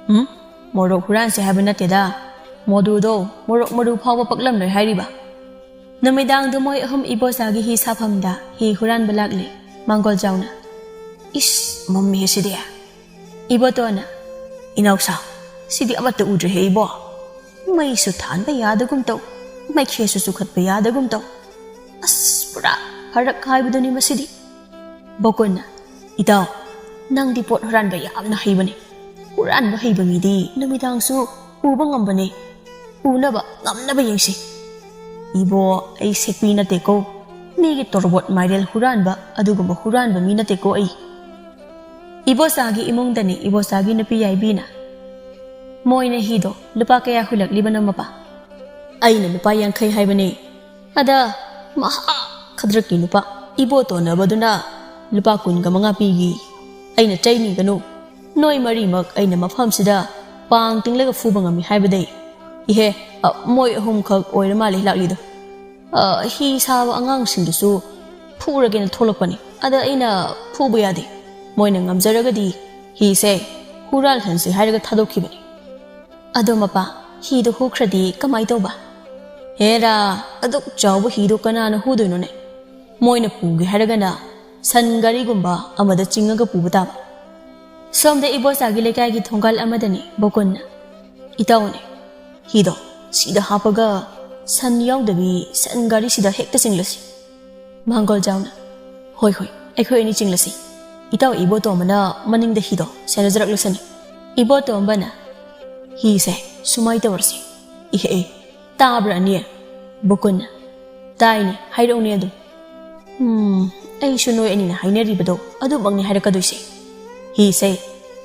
"ꯎꯝ, ꯃꯣꯔꯣꯛ ꯍꯨꯔꯥꯟꯁꯦ ꯍꯥꯏꯕ ꯅꯠꯇꯦꯗ꯫ ꯃꯣꯗꯨꯗꯣ ꯃꯣꯔꯣꯛ ꯃꯔꯨ ꯐꯥꯎꯕ ꯄꯛꯂꯝꯂꯣꯏ ꯍꯥꯏꯔꯤꯕ꯫" ꯅꯨꯃꯤꯗꯥꯡꯗꯨ ꯃꯣꯏ ꯑꯍꯨꯝ ꯏꯕꯣꯆꯥꯒꯤ ꯍꯤ ꯁꯥꯐꯝꯗ ꯍꯤ ꯍꯨꯔꯥꯟꯕ ꯂꯥꯛꯂꯦ꯫ ꯃꯥꯡꯒꯣꯜ ꯖꯥꯎꯅ, "ꯏꯁ, ꯃꯝꯃꯤꯍꯦ ꯁꯤꯗꯤ꯫" ꯏꯕꯣꯇꯣꯟꯅ, "ꯏꯅꯥꯎꯁꯥ, ꯁꯤꯗꯤ ꯑꯃꯠꯇ ꯎꯗ꯭ꯔꯦꯍꯦ ꯏꯕꯣ꯫ ꯃꯩꯁꯨ ꯊꯥꯟꯕ ꯌꯥꯗꯒꯨꯝ ꯇꯧ, ꯃꯩꯈꯦꯠꯁꯨ ꯆꯨꯈꯠꯄ ꯌꯥꯗꯒꯨꯝ ꯇꯧ꯫ ꯑꯁ, ꯄꯨꯔꯥ ꯐꯔꯛ ꯍꯥꯏꯕꯗꯨꯅꯤ ꯃꯁꯤꯗꯤ꯫" ꯕꯣꯀꯨꯟꯅ, "ꯏꯇꯥꯎ, ꯅꯪꯗꯤ ꯄꯣꯠ ꯍꯨꯔꯥꯟꯕ ꯌꯥꯝꯅ ꯍꯩꯕꯅꯤ꯫ ꯍꯨꯔꯥꯟꯕ ꯍꯩꯕ ꯃꯤꯗꯤ ꯅꯨꯃꯤꯗꯥꯡꯁꯨ ꯎꯕ ꯉꯝꯕꯅꯤ꯫ ꯎꯅꯕ ꯉꯝꯅꯕ ꯌꯦꯡꯁꯤ꯫" "ꯏꯕꯣ, ꯑꯩ ꯁꯦꯛꯄꯤ ꯅꯠꯇꯦꯀꯣ, ꯃꯤꯒꯤ ꯇꯣꯔꯕꯣꯠ ꯃꯥꯏꯔꯦꯜ ꯍꯨꯔꯥꯟꯕ ꯑꯗꯨꯒꯨꯝꯕ ꯍꯨꯔꯥꯟꯕ ꯃꯤ ꯅꯠꯇꯦꯀꯣ ꯑꯩ꯫" ꯏꯕꯣꯆꯥꯒꯤ ꯏꯃꯨꯡꯗꯅꯤ ꯏꯕꯣꯆꯥꯒꯤ ꯅꯨꯄꯤ ꯌꯥꯏꯕꯤꯅ, "ꯃꯣꯏꯅ ꯍꯤꯗꯣ ꯂꯨꯄꯥ ꯀꯌꯥ ꯍꯨꯜꯂꯛꯂꯤꯕꯅꯣ ꯃꯄꯥ?" "ꯑꯩꯅ ꯂꯨꯄꯥ ꯌꯥꯡꯈꯩ ꯍꯥꯏꯕꯅꯦ꯫ ꯑꯗ ꯃꯍꯥ ꯈꯗ꯭ꯔꯛꯀꯤ ꯅꯨꯄꯥ ꯏꯕꯣꯇꯣꯟꯅꯕꯗꯨꯅ ꯂꯨꯄꯥ ꯀꯨꯟꯒ ꯃꯉꯥ ꯄꯤꯒꯤ꯫ ꯑꯩꯅ ꯆꯩꯅꯤꯒꯅꯨ, ꯅꯣꯏ ꯃꯔꯤꯃꯛ ꯑꯩꯅ ꯃꯐꯝꯁꯤꯗ ꯄꯥꯡ ꯇꯤꯡꯂꯒ ꯐꯨꯕ ꯉꯝꯃꯤ ꯍꯥꯏꯕꯗꯩ꯫ ꯏꯍꯦ, ꯑ, ꯃꯣꯏ ꯑꯍꯨꯝꯈꯛ ꯑꯣꯏꯔ ꯃꯥꯜꯂꯦ ꯂꯥꯛꯂꯤꯗꯣ꯫" ꯑ, ꯍꯤ ꯁꯥꯕ ꯑꯉꯥꯡꯁꯤꯡꯗꯨꯁꯨ ꯐꯨꯔꯒꯦꯅ ꯊꯣꯛꯂꯛꯄꯅꯤ꯫ ꯑꯗ ꯑꯩꯅ ꯐꯨꯕ ꯌꯥꯗꯦ, ꯃꯣꯏꯅ ꯉꯝꯖꯔꯒꯗꯤ ꯍꯤꯁꯦ ꯍꯨꯔꯥꯜꯍꯟꯁꯤ ꯍꯥꯏꯔꯒ ꯊꯥꯗꯣꯛꯈꯤꯕꯅꯤ꯫ ꯑꯗꯣ ꯃꯄꯥ, ꯍꯤꯗꯣ ꯍꯨꯈ꯭ꯔꯗꯤ ꯀꯃꯥꯏ ꯇꯧꯕ? ꯍꯦꯔꯥ, ꯑꯗꯨꯛ ꯆꯥꯎꯕ ꯍꯤꯗꯣ ꯀꯅꯥꯅ ꯍꯨꯗꯣꯏꯅꯣꯅꯦ? ꯃꯣꯏꯅ ꯄꯨꯒꯦ ꯍꯥꯏꯔꯒꯅ ꯁꯟ ꯒꯥꯔꯤꯒꯨꯝꯕ ꯑꯃꯗ ꯆꯤꯡꯉꯒ ꯄꯨꯕ ꯇꯥꯕ꯫ ꯁꯣꯝꯗ ꯏꯕꯣꯆꯥꯒꯤ ꯂꯩꯀꯥꯏꯒꯤ ꯊꯣꯡꯒꯥꯜ ꯑꯃꯗꯅꯤ ꯕꯣꯀꯨꯟꯅ, "ꯏꯇꯥꯎꯅꯦ, ꯍꯤꯗꯣ ꯁꯤꯗ ꯍꯥꯞꯄꯒ ꯁꯟ ꯌꯥꯎꯗꯕꯤ ꯁꯟ ꯒꯥꯔꯤꯁꯤꯗ ꯍꯦꯛꯇ ꯆꯤꯡꯂꯁꯤ꯫" ꯃꯥꯡꯒꯣꯜꯖꯥꯎꯅ, "ꯍꯣꯏ ꯍꯣꯏ, ꯑꯩꯈꯣꯏ ꯑꯅꯤ ꯆꯤꯡꯂꯁꯤ꯫ ꯏꯇꯥꯎ ꯏꯕꯣꯇꯣꯝꯕꯅ ꯃꯅꯤꯡꯗ ꯍꯤꯗꯣ ꯁꯦꯟꯅꯖꯔꯛꯂꯁꯅꯤ꯫" ꯏꯕꯣꯇꯣꯝꯕꯅ, "ꯍꯤꯁꯦ ꯁꯨꯃꯥꯏ ꯇꯧꯔꯁꯤ꯫ ꯏꯍꯦ, ꯏ, ꯇꯥꯕ꯭ꯔꯥ ꯑꯅꯤ?" ꯕꯣꯀꯨꯟꯅ, "ꯇꯥꯏꯅꯦ, ꯍꯥꯏꯔꯛꯎꯅꯦ ꯑꯗꯨꯝ꯫" "ꯎꯝ, ꯑꯩꯁꯨ ꯅꯣꯏ ꯑꯅꯤꯅ ꯍꯥꯏꯅꯔꯤꯕꯗꯣ ꯑꯗꯨꯃꯛꯅꯤ ꯍꯥꯏꯔꯛꯀꯗꯣꯏꯁꯦ꯫ ꯍꯤꯁꯦ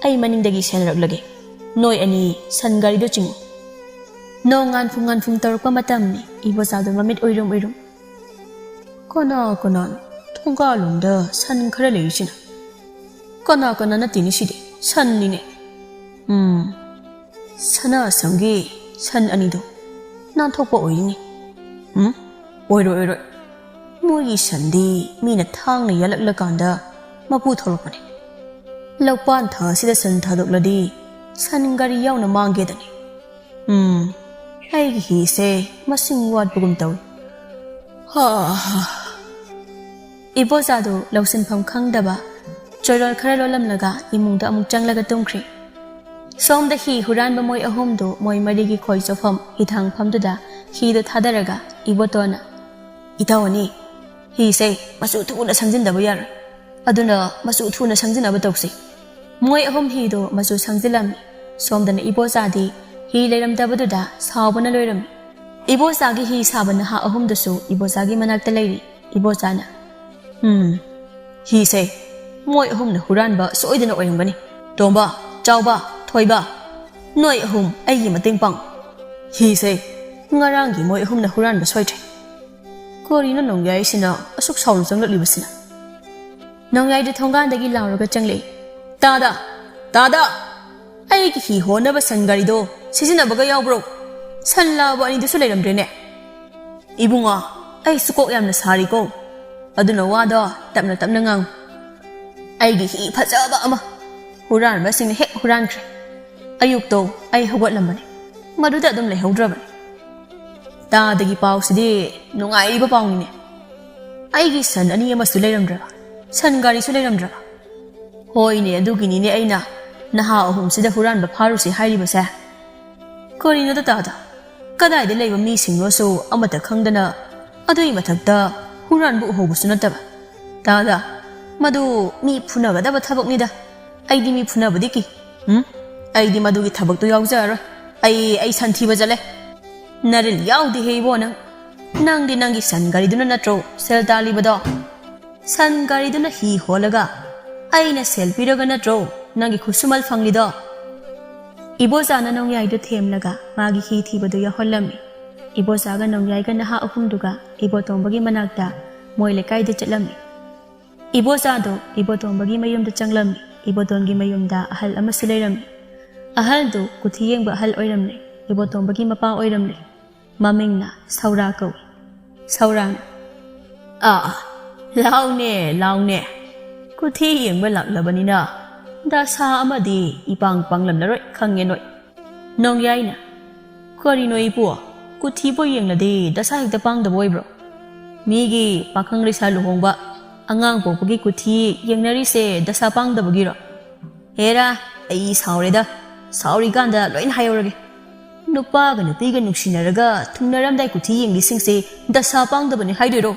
ꯑꯩ ꯃꯅꯤꯡꯗꯒꯤ ꯁꯦꯟꯅꯔꯛꯂꯒꯦ꯫ ꯅꯣꯏ ꯑꯅꯤ ꯁꯟ ꯒꯥꯔꯤꯗꯣ ꯆꯤꯡꯉꯨ꯫" ꯅꯣꯡ ꯉꯥꯟꯐꯨꯡ ꯉꯥꯟꯐꯨꯡ ꯇꯧꯔꯛꯄ ꯃꯇꯝꯅꯤ꯫ ꯏꯕꯣꯆꯥꯗꯣ ꯃꯃꯤꯠ ꯎꯏꯔꯨꯝ ꯎꯏꯔꯨꯝ꯫ "ꯀꯅꯥ ꯀꯅꯥꯅꯣ ꯊꯣꯡꯒꯥꯜꯂꯣꯝꯗ ꯁꯟ ꯈꯔ ꯂꯩꯔꯤꯁꯤꯅ? ꯀꯅꯥ ꯀꯅꯥ ꯅꯠꯇꯦꯅꯦ ꯁꯤꯗꯤ, ꯁꯟꯅꯤꯅꯦ꯫ ꯎꯝ, ꯁꯅꯥ ꯑꯁꯪꯒꯤ ꯁꯟ ꯑꯅꯤꯗꯣ ꯅꯥꯟꯊꯣꯛꯄ ꯑꯣꯏꯔꯤꯅꯤ꯫ ꯎꯝ, ꯑꯣꯏꯔꯣꯏ, ꯑꯣꯏꯔꯣꯏ꯫ ꯃꯣꯏꯒꯤ ꯁꯟꯗꯤ ꯃꯤꯅ ꯊꯥꯡꯅ ꯌꯥꯜꯂꯛꯂꯀꯥꯟꯗ ꯃꯄꯨ ꯊꯣꯛꯂꯛꯄꯅꯤ꯫ ꯂꯧꯄꯥꯟ ꯊꯥ ꯑꯁꯤꯗ ꯁꯟ ꯊꯥꯗꯣꯛꯂꯗꯤ ꯁꯟ ꯒꯥꯔꯤ ꯌꯥꯎꯅ ꯃꯥꯡꯒꯦꯗꯅꯤ꯫ ꯎꯝ, ꯑꯩꯒꯤ ꯍꯤꯁꯦ ꯃꯁꯤꯡ ꯋꯥꯠꯄꯒꯨꯝ ꯇꯧꯏ꯫ ꯍꯥ ꯍꯥ꯫" ꯏꯕꯣꯆꯥꯗꯨ ꯂꯧꯁꯤꯟꯐꯝ ꯈꯪꯗꯕ ꯆꯣꯏꯔꯣꯜ ꯈꯔ ꯂꯣꯜꯂꯝꯂꯒ ꯏꯃꯨꯡꯗ ꯑꯃꯨꯛ ꯆꯪꯂꯒ ꯇꯨꯝꯈ꯭ꯔꯦ꯫ ꯁꯣꯝꯗ ꯍꯤ ꯍꯨꯔꯥꯟꯕ ꯃꯣꯏ ꯑꯍꯨꯝꯗꯨ ꯃꯣꯏ ꯃꯔꯤꯒꯤ ꯈꯣꯏ ꯆꯣꯐꯝ ꯍꯤꯊꯥꯡꯐꯝꯗꯨꯗ ꯍꯤꯗꯨ ꯊꯥꯗꯔꯒ ꯏꯕꯣꯇꯣꯟꯅ, "ꯏꯇꯥꯎ ꯑꯅꯤ, ꯍꯤꯁꯦ ꯃꯆꯨ ꯊꯨꯅ ꯁꯪꯖꯤꯟꯗꯕ ꯌꯥꯔꯣꯏ꯫ ꯑꯗꯨꯅ ꯃꯆꯨ ꯊꯨꯅ ꯁꯪꯖꯤꯟꯅꯕ ꯇꯧꯁꯤ꯫" ꯃꯣꯏ ꯑꯍꯨꯝ ꯍꯤꯗꯣ ꯃꯆꯨ ꯁꯪꯖꯤꯜꯂꯝꯃꯤ꯫ ꯁꯣꯝꯗꯅ ꯏꯕꯣꯆꯥꯗꯤ ꯍꯤ ꯂꯩꯔꯝꯗꯕꯗꯨꯗ ꯁꯥꯎꯕꯅ ꯂꯣꯏꯔꯝꯃꯤ꯫ ꯏꯕꯣꯆꯥꯒꯤ ꯍꯤ ꯁꯥꯕ ꯅꯍꯥ ꯑꯍꯨꯝꯗꯨꯁꯨ ꯏꯕꯣꯆꯥꯒꯤ ꯃꯅꯥꯛꯇ ꯂꯩꯔꯤ꯫ ꯏꯕꯣꯆꯥꯅ, "ꯎꯝ, ꯍꯤꯁꯦ ꯃꯣꯏ ꯑꯍꯨꯝꯅ ꯍꯨꯔꯥꯟꯕ ꯁꯣꯏꯗꯅ ꯑꯣꯏꯔꯝꯒꯅꯤ꯫ ꯇꯣꯝꯕ, ꯆꯥꯎꯕ, ꯊꯣꯏꯕ, ꯅꯣꯏ ꯑꯍꯨꯝ ꯑꯩꯒꯤ ꯃꯇꯦꯡ ꯄꯥꯡꯉꯨ꯫ ꯍꯤꯁꯦ ꯉꯔꯥꯡꯒꯤ ꯃꯣꯏ ꯑꯍꯨꯝꯅ ꯍꯨꯔꯥꯟꯕ ꯁꯣꯏꯗ꯭ꯔꯦ꯫ ꯀꯔꯤꯅꯣ ꯅꯣꯡꯌꯥꯏꯁꯤꯅ ꯑꯁꯨꯛ ꯁꯥꯎꯅ ꯆꯪꯂꯛꯂꯤꯕꯁꯤꯅ?" ꯅꯣꯡꯌꯥꯏꯗꯨ ꯊꯣꯡꯒꯥꯟꯗꯒꯤ ꯂꯥꯎꯔꯒ ꯆꯪꯂꯛꯏ꯫ "ꯇꯥꯗ! ꯇꯥꯗ! ꯑꯩꯒꯤ ꯍꯤ ꯍꯣꯟꯅꯕ ꯁꯟ ꯒꯥꯔꯤꯗꯣ ꯁꯤꯖꯤꯟꯅꯕꯒ ꯌꯥꯎꯕ꯭ꯔꯣ? ꯁꯟ ꯂꯥꯕ ꯑꯅꯤꯗꯨꯁꯨ ꯂꯩꯔꯝꯗ꯭ꯔꯦꯅꯦ꯫" "ꯏꯕꯨꯡꯉꯣ, ꯑꯩꯁꯨ ꯀꯣꯛ ꯌꯥꯝꯅ ꯁꯥꯔꯤꯀꯣ, ꯑꯗꯨꯅ ꯋꯥꯗꯣ ꯇꯞꯅ ꯇꯞꯅ ꯉꯥꯡꯉꯨ꯫ ꯑꯩꯒꯤ ꯍꯤ ꯐꯖꯕ ꯑꯃ ꯍꯨꯔꯥꯟꯕꯁꯤꯡꯅ ꯍꯦꯛ ꯍꯨꯔꯥꯟꯈ꯭ꯔꯦ꯫ ꯑꯌꯨꯛꯇꯣ ꯑꯩ ꯍꯧꯒꯠꯂꯝꯕꯅꯤ, ꯃꯗꯨꯗ ꯑꯗꯨꯝ ꯂꯩꯍꯧꯗ꯭ꯔꯕꯅꯤ꯫ ꯇꯥꯗꯒꯤ ꯄꯥꯎꯁꯤꯗꯤ ꯅꯨꯡꯉꯥꯏꯔꯤꯕ ꯄꯥꯎꯅꯤꯅꯦ꯫ ꯑꯩꯒꯤ ꯁꯟ ꯑꯅꯤ ꯑꯃꯁꯨ ꯂꯩꯔꯝꯗ꯭ꯔꯕ, ꯁꯟ ꯒꯥꯔꯤꯁꯨ ꯂꯩꯔꯝꯗ꯭ꯔꯕ꯫ ꯍꯣꯏꯅꯦ, ꯑꯗꯨꯒꯤꯅꯤꯅꯦ ꯑꯩꯅ ꯅꯍꯥ ꯑꯍꯨꯝꯁꯤꯗ ꯍꯨꯔꯥꯟꯕ ꯐꯥꯔꯨꯁꯤ ꯍꯥꯏꯔꯤꯕꯁꯦ꯫ ꯀꯔꯤꯅꯣꯗ ꯇꯥꯗ, ꯀꯗꯥꯏꯗ ꯂꯩꯕ ꯃꯤꯁꯤꯡꯅꯣꯁꯨ ꯑꯃꯠꯇ ꯈꯪꯗꯅ, ꯑꯗꯨꯒꯤ ꯃꯊꯛꯇ ꯍꯨꯔꯥꯟꯕ ꯎꯍꯧꯕꯁꯨ ꯅꯠꯇꯕ꯫ ꯇꯥꯗ, ꯃꯗꯨ ꯃꯤ ꯐꯨꯅꯒꯗꯕ ꯊꯕꯛꯅꯤꯗ꯫ ꯑꯩꯗꯤ ꯃꯤ ꯐꯨꯅꯕꯗꯤ ꯀꯤ꯫ ꯎꯝ? ꯑꯩꯗꯤ ꯃꯗꯨꯒꯤ ꯊꯕꯛꯇꯨ ꯌꯥꯎꯖꯔꯔꯣꯏ꯫ ꯑꯩ, ꯑꯩ ꯁꯟ ꯊꯤꯕ ꯆꯠꯂꯦ꯫ ꯅꯔꯤꯜ ꯌꯥꯎꯗꯦꯍꯦ ꯏꯕꯣ ꯅꯪ꯫ ꯅꯪꯗꯤ ꯅꯪꯒꯤ ꯁꯟ ꯒꯥꯔꯤꯗꯨꯅ ꯅꯠꯇ꯭ꯔꯣ ꯁꯦꯜ ꯇꯥꯜꯂꯤꯕꯗꯣ? ꯁꯟ ꯒꯥꯔꯤꯗꯨꯅ ꯍꯤ ꯍꯣꯜꯂꯒ ꯑꯩꯅ ꯁꯦꯜ ꯄꯤꯔꯒ ꯅꯠꯇ꯭ꯔꯣ ꯅꯪꯒꯤ ꯈꯨꯠꯁꯨꯃꯜ ꯐꯪꯂꯤꯗꯣ?" ꯏꯕꯣꯆꯥꯅ ꯅꯣꯡꯌꯥꯏꯗꯨ ꯊꯦꯝꯂꯒ ꯃꯥꯒꯤ ꯍꯤ ꯊꯤꯕꯗꯨ ꯌꯥꯎꯍꯜꯂꯝꯃꯤ꯫ ꯏꯕꯣꯆꯥꯒ ꯅꯣꯡꯌꯥꯏꯒ ꯅꯍꯥ ꯑꯍꯨꯝꯗꯨꯒ ꯏꯕꯣꯇꯣꯝꯕꯒꯤ ꯃꯅꯥꯛꯇ ꯃꯣꯏ ꯂꯩꯀꯥꯏꯗ ꯆꯠꯂꯝꯃꯤ꯫ ꯏꯕꯣꯆꯥꯗꯣ ꯏꯕꯣꯇꯣꯝꯕꯒꯤ ꯃꯌꯨꯝꯗ ꯆꯪꯂꯝꯃꯤ꯫ ꯏꯕꯣꯇꯣꯟꯒꯤ ꯃꯌꯨꯝꯗ ꯑꯍꯜ ꯑꯃꯁꯨ ꯂꯩꯔꯝꯃꯤ꯫ ꯑꯍꯜꯗꯨ ꯀꯨꯊꯤ ꯌꯦꯡꯕ ꯑꯍꯜ ꯑꯣꯏꯔꯝꯂꯦ꯫ ꯏꯕꯣꯇꯣꯝꯕꯒꯤ ꯃꯄꯥ ꯑꯣꯏꯔꯝꯂꯦ꯫ ꯃꯃꯤꯡꯅ ꯁꯧꯔꯥ ꯀꯧꯏ꯫ ꯁꯧꯔꯥꯅ, "ꯑꯥ, ꯂꯥꯎꯅꯦ, ꯂꯥꯎꯅꯦ꯫ ꯀꯨꯊꯤ ꯌꯦꯡꯕ ꯂꯥꯛꯂꯕꯅꯤꯅ ꯗꯁꯥ ꯑꯃꯗꯤ ꯏꯄꯥꯡ ꯄꯥꯡꯂꯝꯂꯔꯣꯏ ꯈꯪꯉꯦ ꯅꯣꯏ꯫" ꯅꯣꯡꯌꯥꯏꯅ, "ꯀꯔꯤꯅꯣ ꯏꯄꯨ? ꯀꯨꯊꯤꯕꯨ ꯌꯦꯡꯂꯗꯤ ꯗꯁꯥ ꯍꯦꯛꯇ ꯄꯥꯡꯗꯕ ꯑꯣꯏꯕ꯭ꯔꯣ? ꯃꯤꯒꯤ ꯄꯥꯈꯪ ꯂꯩꯁꯥ ꯂꯨꯍꯣꯡꯕ, ꯑꯉꯥꯡ ꯄꯣꯛꯄꯒꯤ ꯀꯨꯊꯤ ꯌꯦꯡꯅꯔꯤꯁꯦ ꯗꯁꯥ ꯄꯥꯡꯗꯕꯒꯤꯔꯣ?" ꯍꯦꯔꯥ, ꯑꯩ ꯁꯥꯎꯔꯦꯗ꯫ ꯁꯥꯎꯔꯤꯀꯥꯟꯗ ꯂꯣꯏꯅ ꯍꯥꯏꯍꯧꯔꯒꯦ꯫ ꯅꯨꯄꯥꯒ ꯅꯨꯄꯤꯒ ꯅꯨꯡꯁꯤꯅꯔꯒ ꯊꯨꯡꯅꯔꯝꯗꯥꯏ ꯀꯨꯊꯤ ꯌꯦꯡꯕꯤꯁꯤꯡꯁꯦ ꯗꯁꯥ ꯄꯥꯡꯗꯕꯅꯤ ꯍꯥꯏꯗꯣꯏꯔꯣ?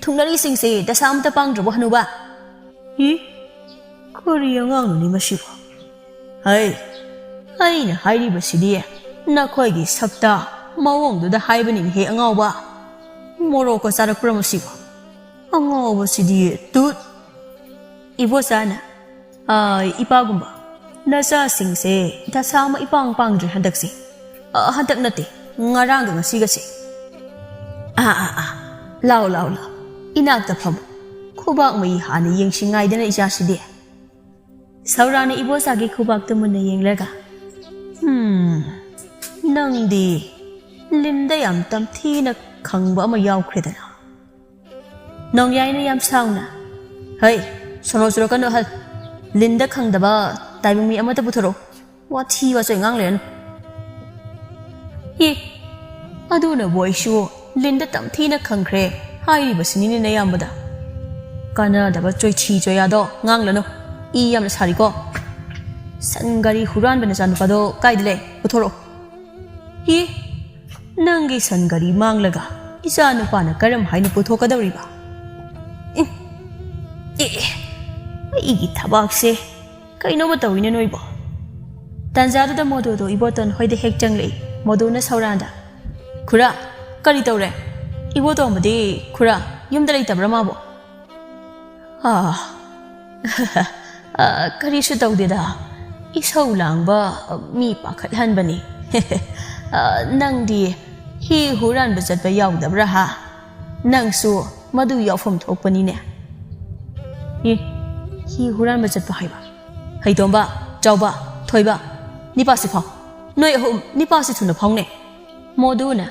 ꯊꯨꯡꯅꯔꯤꯁꯤꯡꯁꯦ ꯗꯁꯥ ꯑꯝꯇ ꯄꯥꯡꯗ꯭ꯔꯕꯣ ꯍꯅꯨꯕ? ꯏ, ꯀꯔꯤ ꯑꯉꯥꯡꯅꯣꯅꯦ ꯃꯁꯤꯕꯣ? ꯍꯩ, ꯑꯩꯅ ꯍꯥꯏꯔꯤꯕꯁꯤꯗꯤ ꯅꯈꯣꯏꯒꯤ ꯁꯛꯇ ꯃꯑꯣꯡꯗꯨꯗ ꯍꯥꯏꯕꯅꯤꯅꯦꯍꯦ ꯑꯉꯥꯎꯕ꯫ ꯃꯣꯔꯣꯛꯀ ꯆꯥꯔꯛꯄ꯭ꯔꯥ ꯃꯁꯤꯕꯣ? ꯑꯉꯥꯎꯕꯁꯤꯗꯤ ꯇꯨꯠ꯫ ꯏꯕꯣꯆꯥꯅ, "ꯑꯥ, ꯏꯄꯥꯒꯨꯝꯕ, ꯅꯆꯥꯁꯤꯡꯁꯦ ꯗꯁꯥ ꯑꯃ ꯏꯄꯥꯡ ꯄꯥꯡꯗ꯭ꯔꯦ ꯍꯟꯗꯛꯁꯦ꯫ ꯑꯥ, ꯍꯟꯗꯛ ꯅꯠꯇꯦ, ꯉꯔꯥꯡꯒ ꯉꯁꯤꯒꯁꯦ꯫ ꯑꯥ, ꯑꯥ, ꯑꯥ, ꯂꯥꯎ, ꯂꯥꯎ, ꯂꯥꯎ, ꯏꯅꯥꯛꯇ ꯐꯝꯃꯨ꯫ ꯈꯨꯕꯥꯛ ꯃꯩ ꯍꯥꯟꯅ ꯌꯦꯡꯁꯤ ꯉꯥꯏꯗꯅ ꯏꯆꯥꯁꯤꯗꯤ꯫" ꯁꯧꯔꯥꯅ ꯏꯕꯣꯆꯥꯒꯤ ꯈꯨꯕꯥꯛꯇꯨ ꯃꯨꯟꯅ ꯌꯦꯡꯂꯒ, "ꯍꯝ, ꯅꯪꯗꯤ ꯂꯤꯟꯗ ꯌꯥꯝ ꯇꯝꯊꯤꯅ ꯈꯪꯕ ꯑꯃ ꯌꯥꯎꯈ꯭ꯔꯦꯗꯅ꯫ ꯅꯣꯡꯌꯥꯏꯅ ꯌꯥꯝ ꯁꯥꯎꯅ, "ꯍꯩ, ꯁꯣꯅꯣ ꯆꯨꯔꯛꯀꯅꯨ ꯑꯍꯜ꯫ ꯂꯤꯟꯗ ꯈꯪꯗꯕ ꯇꯥꯏꯕꯪ ꯃꯤ ꯑꯃꯠꯇ ꯄꯨꯊꯣꯔꯛꯎ꯫ ꯋꯥꯊꯤ ꯋꯥꯆꯣꯏ ꯉꯥꯡ ꯂꯩꯔꯅꯨ꯫" "ꯑꯦ, ꯑꯗꯨꯅꯕꯨ ꯑꯩꯁꯨ ꯂꯤꯟꯗ ꯇꯝꯊꯤꯅ ꯈꯪꯈ꯭ꯔꯦ ꯍꯥꯏꯔꯤꯕꯁꯤꯅꯤꯅꯦ ꯅꯌꯥꯝꯕꯗ꯫ ꯀꯥꯟꯅꯗꯕ ꯆꯣꯏꯊꯤ ꯆꯣꯌꯥꯗꯣ ꯉꯥꯡꯂꯅꯨ꯫ ꯏ ꯌꯥꯝꯅ ꯁꯥꯔꯤꯀꯣ꯫ ꯁꯟ ꯒꯥꯔꯤ ꯍꯨꯔꯥꯟꯕ ꯅꯆꯥꯅꯨꯄꯥꯗꯣ ꯀꯥꯏꯗ ꯂꯩ? ꯄꯨꯊꯣꯔꯛꯑꯣ꯫" "ꯏ, ꯅꯪꯒꯤ ꯁꯟ ꯒꯥꯔꯤ ꯃꯥꯡꯂꯒ ꯏꯆꯥ ꯅꯨꯄꯥꯅ ꯀꯔꯝ ꯍꯥꯏꯅ ꯄꯨꯊꯣꯛꯀꯗꯧꯔꯤꯕ? ꯏ, ꯑꯦ, ꯑꯩꯒꯤ ꯊꯕꯥꯛꯁꯦ ꯀꯩꯅꯣꯃ ꯇꯧꯏꯅꯦ ꯅꯣꯏꯕꯣ꯫" ꯇꯥꯟꯖꯥꯗꯨꯗ ꯃꯣꯗꯨꯗꯣ ꯏꯕꯣꯇꯣꯟ ꯍꯣꯏꯗ ꯍꯦꯛ ꯆꯪꯂꯛꯏ꯫ ꯃꯣꯗꯨꯅ ꯁꯧꯔꯥꯟꯗ, "ꯈꯨꯔꯥ, ꯀꯔꯤ ꯇꯧꯔꯦ? ꯏꯕꯣꯇꯣꯝꯕꯗꯤ ꯈꯨꯔꯥ, ꯌꯨꯝꯗ ꯂꯩꯇꯕ꯭ꯔꯥ ꯃꯥꯕꯣ?" "ꯑꯥ, ꯑ, ꯀꯔꯤꯁꯨ ꯇꯧꯗꯦꯗ꯫ ꯏꯁꯧ ꯂꯥꯡꯕ ꯃꯤ ꯄꯥꯈꯠꯍꯟꯕꯅꯤ꯫" "ꯑ, ꯅꯪꯗꯤ ꯍꯤ ꯍꯨꯔꯥꯟꯕ ꯆꯠꯄ ꯌꯥꯎꯗꯕ꯭ꯔꯥ ꯍꯥ? ꯅꯪꯁꯨ ꯃꯗꯨ ꯌꯥꯎꯐꯝ ꯊꯣꯛꯄꯅꯤꯅꯦ꯫" "ꯑꯦ, ꯍꯤ ꯍꯨꯔꯥꯟꯕ ꯆꯠꯄ ꯍꯥꯏꯕ? ꯍꯩꯇꯣꯝꯕ, ꯆꯥꯎꯕ, ꯊꯣꯏꯕ, ꯅꯤꯄꯥꯁꯤ ꯐꯥꯎ꯫ ꯅꯣꯏ ꯑꯍꯨꯝ, ꯅꯤꯄꯥꯁꯤ ꯊꯨꯅ ꯐꯥꯎꯅꯦ꯫" ꯃꯣꯗꯨꯅ,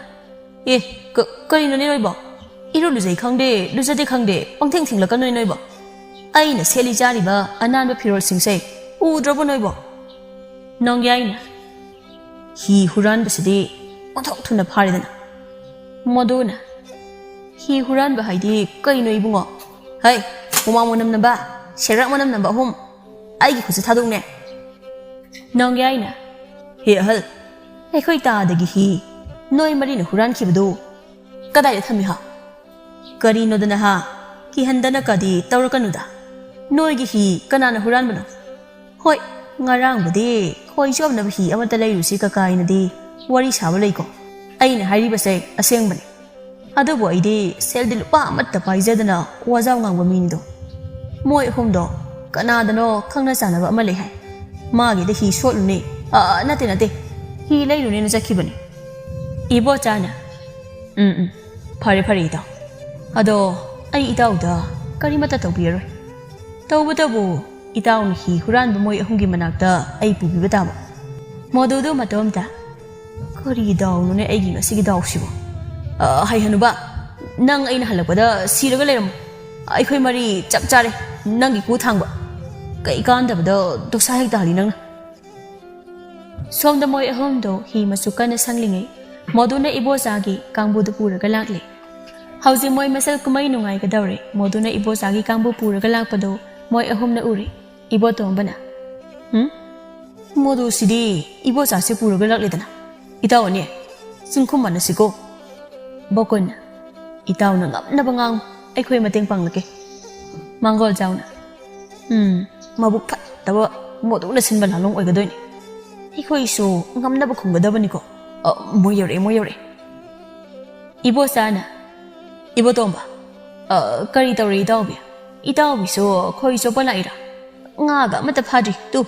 "ꯑꯦ, ꯀ-, ꯀꯔꯤꯅꯣꯅꯦ ꯅꯣꯏꯕꯣ? ꯏꯔꯨ ꯂꯨꯖꯩ ꯈꯪꯗꯦ, ꯂꯨꯖꯗꯦ ꯈꯪꯗꯦ, ꯄꯪꯊꯦꯡ ꯊꯦꯡꯂꯛꯀꯅꯨꯅꯦ ꯅꯣꯏꯕꯣ꯫ ꯑꯩꯅ ꯁꯦꯠꯂꯤ ꯆꯥꯔꯤꯕ ꯑꯅꯥꯟꯕ ꯐꯤꯔꯣꯜꯁꯤꯡꯁꯦ ꯎꯗ꯭ꯔꯕꯣ ꯅꯣꯏꯕꯣ?" ꯅꯣꯡꯌꯥꯏꯅ, "ꯍꯤ ꯍꯨꯔꯥꯟꯕꯁꯤꯗꯤ ꯑꯣꯟꯊꯣꯛ ꯊꯨꯅ ꯐꯥꯔꯦꯗꯅ꯫" ꯃꯣꯗꯨꯅ, "ꯍꯤ ꯍꯨꯔꯥꯟꯕ ꯍꯥꯏꯗꯤ ꯀꯩꯅꯣ ꯏꯕꯨꯡꯉꯣ? ꯍꯩ, ꯍꯨꯃꯥꯡ ꯃꯅꯝ ꯅꯝꯕ, ꯁꯦꯒ꯭ꯔꯥꯛ ꯃꯅꯝ ꯅꯝꯕ ꯑꯍꯨꯝ, ꯑꯩꯒꯤ ꯈꯨꯠꯁꯦ ꯊꯥꯗꯣꯛꯅꯦ꯫" ꯅꯣꯡꯌꯥꯏꯅ, "ꯍꯦ ꯑꯍꯜ, ꯑꯩꯈꯣꯏ ꯇꯥꯗꯒꯤ ꯍꯤ ꯅꯣꯏ ꯃꯔꯤꯅ ꯍꯨꯔꯥꯟꯈꯤꯕꯗꯨ ꯀꯗꯥꯏꯗ ꯊꯝꯃꯤ ꯍꯥ? ꯀꯔꯤꯅꯣꯗ ꯅꯍꯥ, ꯀꯤꯍꯟꯗꯅ ꯀꯗꯤ ꯇꯧꯔꯛꯀꯅꯨꯗ꯫ ꯅꯣꯏꯒꯤ ꯍꯤ ꯀꯅꯥꯅ ꯍꯨꯔꯥꯟꯕꯅꯣ? ꯍꯣꯏ, ꯉꯔꯥꯡꯕꯨꯗꯤ ꯈꯣꯏ ꯆꯣꯞꯅꯕ ꯍꯤ ꯑꯃꯠꯇ ꯂꯩꯔꯨꯁꯤ ꯀꯀꯥꯏꯅꯗꯤ ꯋꯥꯔꯤ ꯁꯥꯕ ꯂꯩꯀꯣ꯫ ꯑꯩꯅ ꯍꯥꯏꯔꯤꯕꯁꯦ ꯑꯁꯦꯡꯕꯅꯤ꯫ ꯑꯗꯨꯕꯨ ꯑꯩꯗꯤ ꯁꯦꯜꯗꯤ ꯂꯨꯄꯥ ꯑꯃꯠꯇ ꯄꯥꯏꯖꯗꯅ ꯋꯥꯖꯥꯎ ꯉꯥꯡꯕ ꯃꯤꯅꯤꯗꯣ꯫ ꯃꯣꯏ ꯑꯍꯨꯝꯗꯣ ꯀꯅꯥꯗꯅꯣ ꯈꯪꯅ ꯆꯥꯟꯅꯕ ꯑꯃ ꯂꯩ ꯍꯥꯏ꯫ ꯃꯥꯒꯤꯗ ꯍꯤ ꯁꯣꯠꯂꯨꯅꯤ, ꯑ, ꯅꯠꯇꯦ, ꯅꯠꯇꯦ, ꯍꯤ ꯂꯩꯔꯨꯅꯦꯅ ꯆꯠꯈꯤꯕꯅꯤ꯫" ꯏꯕꯣꯆꯥꯅ, "ꯎꯝ, ꯎꯝ, ꯐꯔꯦ, ꯐꯔꯦ, ꯏꯇꯥꯎ꯫ ꯑꯗꯣ ꯑꯩ ꯏꯇꯥꯎꯗ ꯀꯔꯤꯃꯠꯇ ꯇꯧꯕꯤꯔꯔꯣꯏ꯫ ꯇꯧꯕꯇꯕꯨ ꯏꯇꯥꯎꯅ ꯍꯤ ꯍꯨꯔꯥꯟꯕ ꯃꯣꯏ ꯑꯍꯨꯝꯒꯤ ꯃꯅꯥꯛꯇ ꯑꯩ ꯄꯨꯕꯤꯕ ꯇꯥꯕ꯫" ꯃꯣꯗꯨꯗꯨ ꯃꯇꯣꯝꯇ, "ꯀꯔꯤ ꯗꯥꯎꯅꯣꯅꯦ ꯑꯩꯒꯤ ꯉꯁꯤꯒꯤ ꯗꯥꯎꯁꯤꯕꯣ? "ꯑ, ꯍꯩꯍꯅꯨꯕ, ꯅꯪ ꯑꯩꯅ ꯍꯜꯂꯛꯄꯗ ꯁꯤꯔꯒ ꯂꯩꯔꯝꯃꯨ꯫ ꯑꯩꯈꯣꯏ ꯃꯔꯤ ꯆꯞ ꯆꯥꯔꯦ ꯅꯪꯒꯤ ꯀꯨ ꯊꯥꯡꯕ꯫ ꯀꯩ ꯀꯥꯟꯗꯕꯗ ꯗꯣꯁꯥ ꯍꯦꯛ ꯇꯥꯍꯜꯂꯤ ꯅꯪꯅ"꯫ ꯁꯣꯝꯗ ꯃꯣꯏ ꯑꯍꯨꯝꯗꯣ ꯍꯤ ꯃꯆꯨ ꯀꯟꯅ ꯁꯪꯂꯤꯉꯩ, ꯃꯣꯗꯨꯅ ꯏꯕꯣꯆꯥꯒꯤ ꯀꯥꯡꯕꯨꯗꯨ ꯄꯨꯔꯒ ꯂꯥꯛꯂꯦ꯫ ꯍꯧꯖꯤꯛ ꯃꯣꯏ ꯃꯁꯦꯜ ꯀꯨꯝꯍꯩ ꯅꯨꯡꯉꯥꯏꯒꯗꯧꯔꯦ꯫ ꯃꯣꯗꯨꯅ ꯏꯕꯣꯆꯥꯒꯤ ꯀꯥꯡꯕꯨ ꯄꯨꯔꯒ ꯂꯥꯛꯄꯗꯣ ꯃꯣꯏ ꯑꯍꯨꯝꯅ ꯎꯔꯦ꯫ ꯏꯕꯣꯇꯣꯝꯕꯅ, "ꯎꯝ? ꯃꯣꯗꯨꯁꯤꯗꯤ ꯏꯕꯣꯆꯥꯁꯦ ꯄꯨꯔꯒ ꯂꯥꯛꯂꯦꯗꯅ꯫ ꯏꯇꯥꯎ ꯑꯅꯤ, ꯆꯤꯡꯈꯨꯝ ꯃꯥꯟꯅꯁꯤꯀꯣ"꯫ ꯕꯣꯀꯨꯟꯅ, "ꯏꯇꯥꯎꯅ ꯉꯝꯅꯕ ꯉꯥꯡꯉꯨ, ꯑꯩꯈꯣꯏ ꯃꯇꯦꯡ ꯄꯥꯡꯂꯛꯀꯦ"꯫ ꯃꯥꯡꯒꯣꯜꯖꯥꯎꯅ, "ꯎꯝ, ꯃꯕꯨꯛ ꯐꯠꯇꯕ ꯃꯣꯗꯨꯅ ꯁꯤꯟꯕ ꯂꯥꯂꯣꯡ ꯑꯣꯏꯒꯗꯣꯏꯅꯤ꯫ ꯑꯩꯈꯣꯏꯁꯨ ꯉꯝꯅꯕ ꯈꯨꯝꯒꯗꯕꯅꯤꯀꯣ꯫ ꯑ, ꯃꯣꯏ ꯌꯧꯔꯛꯑꯦ, ꯃꯣꯏ ꯌꯧꯔꯛꯑꯦ"꯫ ꯏꯕꯣꯆꯥꯅ, "ꯏꯕꯣꯇꯣꯝꯕ, ꯑ, ꯀꯔꯤ ꯇꯧꯔꯦ ꯏꯇꯥꯎꯕꯤ? ꯏꯇꯥꯎꯕꯤꯁꯨ ꯈꯣꯏ ꯆꯣꯞꯄ ꯂꯥꯛꯏꯔꯥ? ꯉꯥꯒ ꯑꯃꯠꯇ ꯐꯥꯗ꯭ꯔꯤ꯫ ꯇꯨ,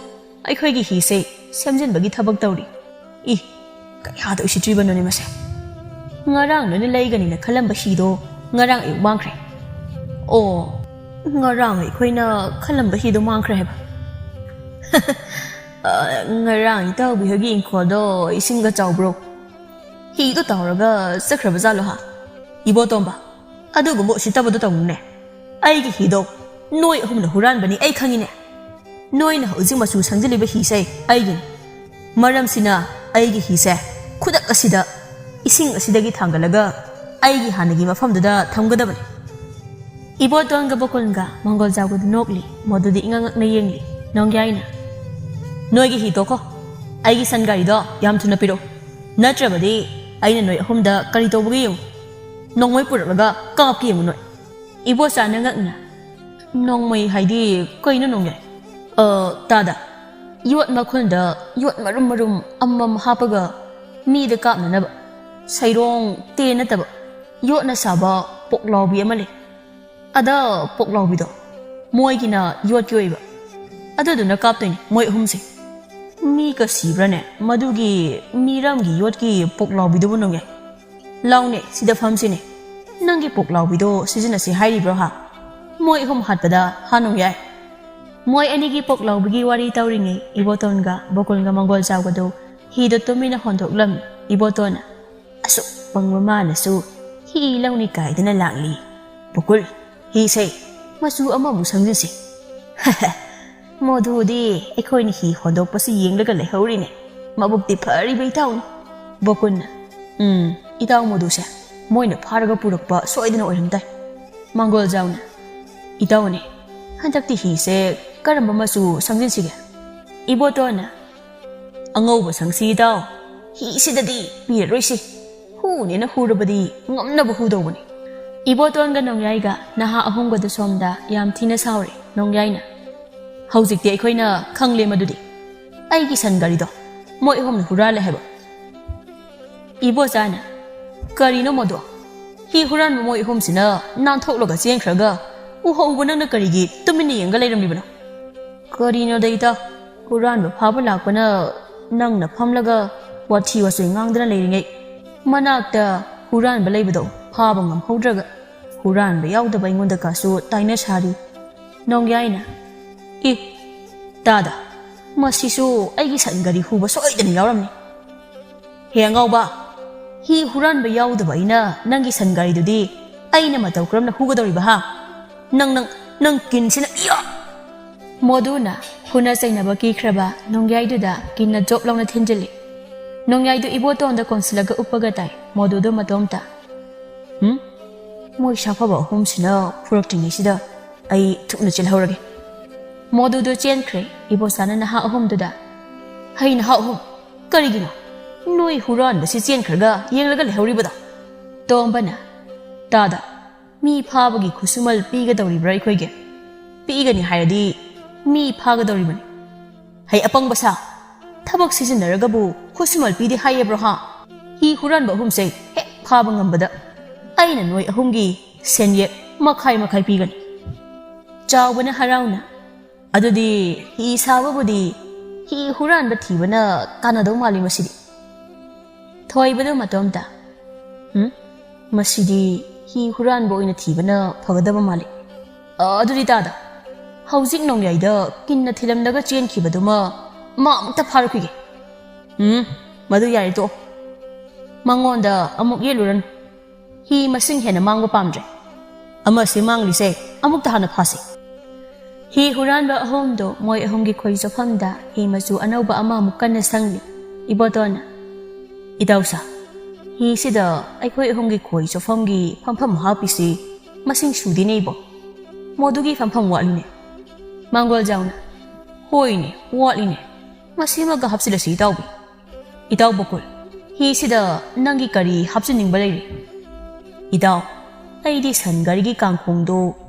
ꯑꯩꯈꯣꯏꯒꯤ ꯍꯤꯁꯦ ꯁꯦꯝꯖꯤꯟꯕꯒꯤ ꯊꯕꯛ ꯇꯧꯔꯤ꯫ ꯏ, ꯀꯌꯥꯗ ꯎꯁꯤꯠꯇ꯭ꯔꯤꯕꯅꯣꯅꯦ ꯃꯁꯦ? ꯉꯔꯥꯡ ꯅꯣꯏꯅ ꯂꯩꯒꯅꯤꯅ ꯈꯜꯂꯝꯕ ꯍꯤꯗꯣ ꯉꯔꯥꯡ ꯑꯌꯨꯛ ꯃꯥꯡꯈ꯭ꯔꯦ"꯫ "ꯑꯣ, ꯉꯔꯥꯡ ꯑꯩꯈꯣꯏꯅ ꯈꯜꯂꯝꯕ ꯍꯤꯗꯣ ꯃꯥꯡꯈ꯭ꯔꯦ ꯍꯥꯏꯕ?" "ꯑ, ꯉꯔꯥꯡ ꯏꯇꯥꯎꯕꯤ ꯍꯣꯏꯒꯤ ꯏꯪꯈꯣꯜꯗꯣ ꯏꯁꯤꯡꯒ ꯆꯥꯎꯕ꯭ꯔꯣ? ꯍꯤꯗꯣ ꯇꯥꯎꯔꯒ ꯆꯠꯈ꯭ꯔꯕ ꯖꯥꯠꯂꯣ ꯍꯥ? ꯏꯕꯣꯇꯣꯝꯕ, ꯑꯗꯨꯒꯨꯝꯕ ꯎꯁꯤꯠꯇꯕꯗꯣ ꯇꯧꯅꯨꯅꯦ꯫ ꯑꯩꯒꯤ ꯍꯤꯗꯣ ꯅꯣꯏ ꯑꯍꯨꯝꯅ ꯍꯨꯔꯥꯟꯕꯅꯤ ꯑꯩ ꯈꯪꯉꯤꯅꯦ꯫ ꯅꯣꯏꯅ ꯍꯧꯖꯤꯛ ꯃꯆꯨ ꯁꯪꯖꯤꯜꯂꯤꯕ ꯍꯤꯁꯦ ꯑꯩꯒꯤꯅꯤ꯫ ꯃꯔꯝꯁꯤꯅ ꯑꯩꯒꯤ ꯍꯤꯁꯦ ꯈꯨꯗꯛ ꯑꯁꯤꯗ ꯏꯁꯤꯡ ꯑꯁꯤꯗꯒꯤ ꯊꯥꯡꯒꯠꯂꯒ ꯑꯩꯒꯤ ꯍꯥꯟꯅꯒꯤ ꯃꯐꯝꯗꯨꯗ ꯊꯝꯒꯗꯕꯅꯤ"꯫ ꯏꯕꯣꯇꯣꯟꯒ ꯕꯣꯀꯨꯟꯒ ꯃꯪꯒꯣꯜꯖꯥꯎꯒꯗꯨ ꯅꯣꯛꯂꯤ꯫ ꯃꯗꯨꯗꯤ ꯏꯉꯛ ꯉꯛꯅ ꯌꯦꯡꯂꯤ꯫ ꯅꯣꯡꯌꯥꯏꯅ, "ꯅꯣꯏꯒꯤ ꯍꯤ ꯇꯣꯛꯈꯣ, ꯑꯩꯒꯤ ꯁꯟ ꯒꯥꯔꯤꯗꯣ ꯌꯥꯝ ꯊꯨꯅ ꯄꯤꯔꯛꯎ, ꯅꯠꯇ꯭ꯔꯕꯗꯤ ꯑꯩꯅ ꯅꯣꯏ ꯑꯍꯨꯝꯗ ꯀꯔꯤ ꯇꯧꯕꯒꯦ ꯌꯦꯡꯉꯨ꯫ ꯅꯣꯡꯃꯩ ꯄꯨꯔꯛꯂꯒ ꯀꯥꯞꯀꯦ ꯌꯦꯡꯉꯨ ꯅꯣꯏ"꯫ ꯏꯕꯣꯆꯥꯅ ꯉꯛꯅ, "ꯅꯣꯡꯃꯩ ꯍꯥꯏꯗꯤ ꯀꯩꯅꯣ ꯅꯣꯡꯌꯥꯏ?" "ꯑ, ꯇꯥꯗ, ꯌꯣꯠ ꯃꯈꯨꯟꯗ ꯌꯣꯠ ꯃꯔꯨꯝ ꯃꯔꯨꯝ ꯑꯃꯃꯝ ꯍꯥꯞꯄꯒ ꯃꯤꯗ ꯀꯥꯞꯅꯅꯕ ꯁꯩꯔꯣꯡ ꯇꯦ ꯅꯠꯇꯕ ꯌꯣꯠꯅ ꯁꯥꯕ ꯄꯣꯛꯂꯥꯎꯕꯤ ꯑꯃ ꯂꯩ꯫ ꯑꯗ ꯄꯣꯛꯂꯥꯎꯕꯤꯗꯣ ꯃꯣꯏꯒꯤꯅ ꯌꯣꯠꯀꯤ ꯑꯣꯏꯕ꯫ ꯑꯗꯨꯗꯨꯅ ꯀꯥꯞꯇꯣꯏꯅꯤ ꯃꯣꯏ ꯑꯍꯨꯝꯁꯦ꯫ ꯃꯤꯒ ꯁꯤꯕ꯭ꯔꯥꯅꯦ ꯃꯗꯨꯒꯤ ꯃꯤꯔꯝꯒꯤ ꯌꯣꯠꯀꯤ ꯄꯣꯛꯂꯥꯎꯕꯤꯗꯨꯕꯨ ꯅꯣꯡꯌꯥꯏ? ꯂꯥꯎꯅꯦ, ꯁꯤꯗ ꯐꯝꯁꯤꯅꯦ꯫ ꯅꯪꯒꯤ ꯄꯣꯛꯂꯥꯎꯕꯤꯗꯣ ꯁꯤꯖꯤꯟꯅꯁꯤ ꯍꯥꯏꯔꯤꯕ꯭ꯔꯣ ꯍꯥ?" ꯃꯣꯏ ꯑꯍꯨꯝ ꯍꯥꯠꯄꯗ ꯍꯥ ꯅꯣꯡꯌꯥꯏ꯫ ꯃꯣꯏ ꯑꯅꯤꯒꯤ ꯄꯣꯛꯂꯥꯎꯕꯤꯒꯤ ꯋꯥꯔꯤ ꯇꯧꯔꯤꯉꯩ ꯏꯕꯣꯇꯣꯟꯒ ꯕꯣꯀꯨꯜꯒ ꯃꯪꯒꯣꯜ ꯆꯥꯎꯒꯗꯨ ꯍꯤꯗ ꯇꯨꯃꯤꯟꯅ ꯍꯣꯟꯗꯣꯛꯂꯝꯃꯤ꯫ ꯏꯕꯣꯇꯣꯟꯅ, "ꯑꯁꯨꯛ ꯄꯪꯕ ꯃꯥꯅꯁꯨ ꯍꯤ ꯂꯧꯅꯤ ꯀꯥꯏꯗꯅ ꯂꯥꯛꯂꯤ꯫ "ꯕꯣꯀꯨꯜ, ꯍꯤꯁꯦ ꯃꯆꯨ ꯑꯃꯃꯨꯛ ꯁꯪꯖꯤꯟꯁꯤ꯫" "ꯃꯣꯗꯨꯗꯤ ꯑꯩꯈꯣꯏꯅ ꯍꯤ ꯍꯣꯟꯗꯣꯛꯄꯁꯤ ꯌꯦꯡꯂꯒ ꯂꯩꯍꯧꯔꯤꯅꯦ꯫ ꯃꯕꯨꯛꯇꯤ ꯐꯔꯤꯕ ꯏꯇꯥꯎꯅꯤ꯫" ꯕꯣꯀꯨꯟꯅ, "ꯎꯝ, ꯏꯇꯥꯎ ꯃꯣꯗꯨꯁꯦ ꯃꯣꯏꯅ ꯐꯥꯔꯒ ꯄꯨꯔꯛꯄ ꯁꯣꯏꯗꯅ ꯑꯣꯏꯔꯝ ꯇꯥꯏ꯫" ꯃꯪꯒꯣꯜꯖꯥꯎꯅ, "ꯏꯇꯥꯎꯅꯦ, ꯍꯟꯗꯛꯇꯤ ꯍꯤꯁꯦ ꯀꯔꯝꯕ ꯃꯆꯨ ꯁꯪꯖꯤꯟꯁꯤꯒꯦ?" ꯏꯕꯣꯇꯣꯟꯅ, "ꯑꯉꯧꯕ ꯁꯪꯁꯤ ꯏꯇꯥꯎ, ꯍꯤꯁꯤꯗꯗꯤ ꯄꯤꯔꯔꯣꯏꯁꯤ꯫ ꯍꯨꯅꯦꯅ ꯍꯨꯔꯕꯗꯤ ꯉꯝꯅꯕ ꯍꯨꯗꯧꯕꯅꯤ꯫" ꯏꯕꯣꯇꯣꯟꯒ ꯅꯣꯡꯌꯥꯏꯒ ꯅꯍꯥ ꯑꯍꯨꯝꯒꯗꯨ ꯁꯣꯝꯗ ꯌꯥꯝ ꯊꯤꯅ ꯁꯥꯎꯔꯦ꯫ ꯅꯣꯡꯌꯥꯏꯅ, "ꯍꯧꯖꯤꯛꯇꯤ ꯑꯩꯈꯣꯏꯅ ꯈꯪꯂꯦ ꯃꯗꯨꯗꯤ꯫ ꯑꯩꯒꯤ ꯁꯟ ꯒꯥꯔꯤꯗꯣ ꯃꯣꯏ ꯑꯍꯨꯝꯅ ꯍꯨꯔꯥꯜꯂꯦ ꯍꯥꯏꯕ꯫" ꯏꯕꯣꯆꯥꯅ, "ꯀꯔꯤꯅꯣ ꯃꯗꯣ? ꯍꯤ ꯍꯨꯔꯥꯟꯕ ꯃꯣꯏ ꯑꯍꯨꯝꯁꯤꯅ ꯅꯥꯟꯊꯣꯛꯂꯒ ꯆꯦꯟꯈ꯭ꯔꯒ ꯎꯍꯧꯕ ꯅꯪꯅ ꯀꯔꯤꯒꯤ ꯇꯨꯃꯤꯟꯅ ꯌꯦꯡꯒ ꯂꯩꯔꯝꯂꯤꯕꯅꯣ?" "ꯀꯔꯤꯅꯣꯗ ꯏꯇꯥ, ꯍꯨꯔꯥꯟꯕ ꯐꯥꯕ ꯂꯥꯛꯄꯅ ꯅꯪꯅ ꯐꯝꯂꯒ ꯋꯥꯊꯤ ꯋꯥꯆꯣꯏ ꯉꯥꯡꯗꯅ ꯂꯩꯔꯤꯉꯩ ꯃꯅꯥꯛꯇ ꯍꯨꯔꯥꯟꯕ ꯂꯩꯕꯗꯣ ꯐꯥꯕ ꯉꯝꯍꯧꯗ꯭ꯔꯒ ꯍꯨꯔꯥꯟꯕ ꯌꯥꯎꯗꯕ ꯑꯩꯉꯣꯟꯗ ꯀꯥꯁꯨ ꯇꯥꯏꯅ ꯁꯥꯔꯤ꯫" ꯅꯣꯡꯌꯥꯏꯅ, "ꯏ, ꯇꯥꯗ, ꯃꯁꯤꯁꯨ ꯑꯩꯒꯤ ꯁꯟ ꯒꯥꯔꯤ ꯍꯨꯕ ꯁꯣꯏꯗꯅ ꯌꯥꯎꯔꯝꯅꯤ꯫ ꯍꯦ ꯑꯉꯥꯎꯕ, ꯍꯤ ꯍꯨꯔꯥꯟꯕ ꯌꯥꯎꯗꯕ ꯑꯩꯅ ꯅꯪꯒꯤ ꯁꯟ ꯒꯥꯔꯤꯗꯨꯗꯤ ꯑꯩꯅ ꯃꯇꯧ ꯀꯔꯝꯅ ꯍꯨꯒꯗꯧꯔꯤꯕ ꯍꯥ? ꯅꯪ, ꯅꯪ, ꯅꯪ ꯀꯤꯟꯁꯤꯅ ꯏꯌꯥ!" ꯃꯣꯗꯨꯅ ꯐꯨꯅ ꯆꯩꯅꯕ ꯀꯤꯈ꯭ꯔꯕ ꯅꯣꯡꯌꯥꯏꯗꯨꯗ ꯀꯤꯟꯅ ꯖꯣꯞ ꯂꯥꯎꯅ ꯊꯤꯟꯖꯤꯜꯂꯤ꯫ ꯅꯣꯡꯌꯥꯏꯗꯨ ꯏꯕꯣꯇꯣꯟꯗ ꯀꯣꯟꯁꯤꯜꯂꯒ ꯎꯞꯄꯒ ꯇꯥꯏ꯫ ꯃꯣꯗꯨꯗꯨ ꯃꯇꯣꯝꯇ, "ꯍꯨꯝ? ꯃꯣꯏ ꯁꯥꯐꯕ ꯑꯍꯨꯝꯁꯤꯅ ꯐꯨꯔꯛꯇ꯭ꯔꯤꯉꯩꯁꯤꯗ ꯑꯩ ꯊꯨꯅ ꯆꯦꯜꯍꯧꯔꯒꯦ꯫" ꯃꯣꯗꯨꯗꯨ ꯆꯦꯟꯈ꯭ꯔꯦ꯫ ꯏꯕꯣꯆꯥꯅ ꯅꯍꯥ ꯑꯍꯨꯝꯗꯨꯗ, "ꯍꯩ ꯅꯍꯥ ꯑꯍꯨꯝ, ꯀꯔꯤꯒꯤꯅꯣ ꯅꯣꯏ ꯍꯨꯔꯥꯟꯕꯁꯤ ꯆꯦꯟꯈ꯭ꯔꯒ ꯌꯦꯡꯂꯒ ꯂꯩꯍꯧꯔꯤꯕꯗꯣ?" ꯇꯣꯝꯕꯅ, "ꯇꯥꯗ, ꯃꯤ ꯐꯥꯕꯒꯤ ꯈꯨꯠꯁꯨꯃꯜ ꯄꯤꯒꯗꯧꯔꯤꯕ꯭ꯔꯥ ꯑꯩꯈꯣꯏꯒꯤ? ꯄꯤꯒꯅꯤ ꯍꯥꯏꯔꯗꯤ ꯃꯤ ꯐꯥꯒꯗꯧꯔꯤꯕꯅꯤ꯫ ꯍꯩ ꯑꯄꯪꯕ ꯁꯥ, ꯊꯕꯛ ꯁꯤꯖꯤꯟꯅꯔꯒꯕꯨ ꯈꯨꯠꯁꯨꯃꯜ ꯄꯤꯗꯦ ꯍꯥꯏꯌꯦꯕ꯭ꯔꯣ ꯍꯥ? ꯍꯤ ꯍꯨꯔꯥꯟꯕ ꯑꯍꯨꯝꯁꯦ ꯍꯦꯛ ꯐꯥꯕ ꯉꯝꯕꯗ ꯑꯩꯅ ꯅꯣꯏ ꯑꯍꯨꯝꯒꯤ ꯁꯦꯟꯌꯦꯛ ꯃꯈꯥꯏ ꯃꯈꯥꯏ ꯄꯤꯒꯅꯤ꯫" ꯆꯥꯎꯕꯅ ꯍꯔꯥꯎꯅ, "ꯑꯗꯨꯗꯤ ꯍꯤ ꯁꯥꯕꯕꯨꯗꯤ ꯍꯤ ꯍꯨꯔꯥꯟꯕ ꯊꯤꯕꯅ ꯀꯥꯟꯅꯗꯧ ꯃꯥꯜꯂꯤ ꯃꯁꯤꯗꯤ꯫" ꯊꯣꯏꯕꯗꯨ ꯃꯇꯣꯝꯇ, "ꯎꯝ, ꯃꯁꯤꯗꯤ ꯍꯤ ꯍꯨꯔꯥꯟꯕ ꯑꯣꯏꯅ ꯊꯤꯕꯅ ꯐꯒꯗꯕ ꯃꯥꯜꯂꯤ꯫ ꯑ, ꯑꯗꯨꯗꯤ ꯇꯥꯗ, ꯍꯧꯖꯤꯛ ꯅꯣꯡꯌꯥꯏꯗ ꯀꯤꯟꯅ ꯊꯤꯜꯂꯝꯂꯒ ꯆꯦꯟꯈꯤꯕꯗꯨꯃ ꯃꯥ ꯑꯃꯨꯛꯇ ꯐꯥꯔꯛꯈꯤꯒꯦ꯫" "ꯎꯝ, ꯃꯗꯨ ꯌꯥꯔꯦ, ꯇꯣꯛꯑꯣ꯫ ꯃꯉꯣꯟꯗ ꯑꯃꯨꯛ ꯌꯦꯠꯂꯨꯔꯅꯨ꯫ ꯍꯤ ꯃꯁꯤꯡ ꯍꯦꯟꯅ ꯃꯥꯡꯕ ꯄꯥꯝꯗ꯭ꯔꯦ꯫ ꯑꯃꯁꯤ ꯃꯥꯡꯂꯤꯁꯦ ꯑꯃꯨꯛꯇ ꯍꯥꯟꯅ ꯐꯥꯁꯤ꯫ ꯍꯤ ꯍꯨꯔꯥꯟꯕ ꯑꯍꯨꯝꯗꯨ ꯃꯣꯏ ꯑꯍꯨꯝꯒꯤ ꯈꯣꯏ ꯆꯣꯐꯝꯗ ꯍꯤ ꯃꯆꯨ ꯑꯅꯧꯕ ꯑꯃꯃꯨꯛ ꯀꯟꯅ ꯁꯪꯂꯤ꯫ ꯏꯕꯣꯇꯣꯟꯅ, "ꯏꯇꯥꯎꯁꯥ, ꯍꯤꯁꯤꯗ ꯑꯩꯈꯣꯏ ꯑꯍꯨꯝꯒꯤ ꯈꯣꯏ ꯆꯣꯐꯝꯒꯤ ꯐꯝꯐꯝ ꯍꯥꯞꯄꯤꯁꯤ ꯃꯁꯤꯡ ꯁꯨꯗꯦꯅꯦ ꯏꯕꯣ꯫ ꯃꯗꯨꯒꯤ ꯐꯝꯐꯝ ꯋꯥꯠꯂꯤꯅꯦ꯫" ꯃꯥꯡꯒꯣꯜꯖꯥꯎꯅ, "ꯍꯣꯏꯅꯦ, ꯋꯥꯠꯂꯤꯅꯦ꯫ ꯃꯁꯤꯃꯒ ꯍꯥꯞꯆꯤꯜꯂꯁꯤ ꯏꯇꯥꯎꯕꯤ꯫ ꯏꯇꯥꯎ ꯕꯀꯨꯜ, ꯍꯤꯁꯤꯗ ꯅꯪꯒꯤ ꯀꯔꯤ ꯍꯥꯞꯆꯤꯟꯅꯤꯡꯕ ꯂꯩꯔꯤ?" "ꯏꯇꯥꯎ, ꯑꯩꯗꯤ ꯁꯟ ꯒꯥꯔꯤꯒꯤ ꯀꯥꯡꯈꯣꯡꯗꯣ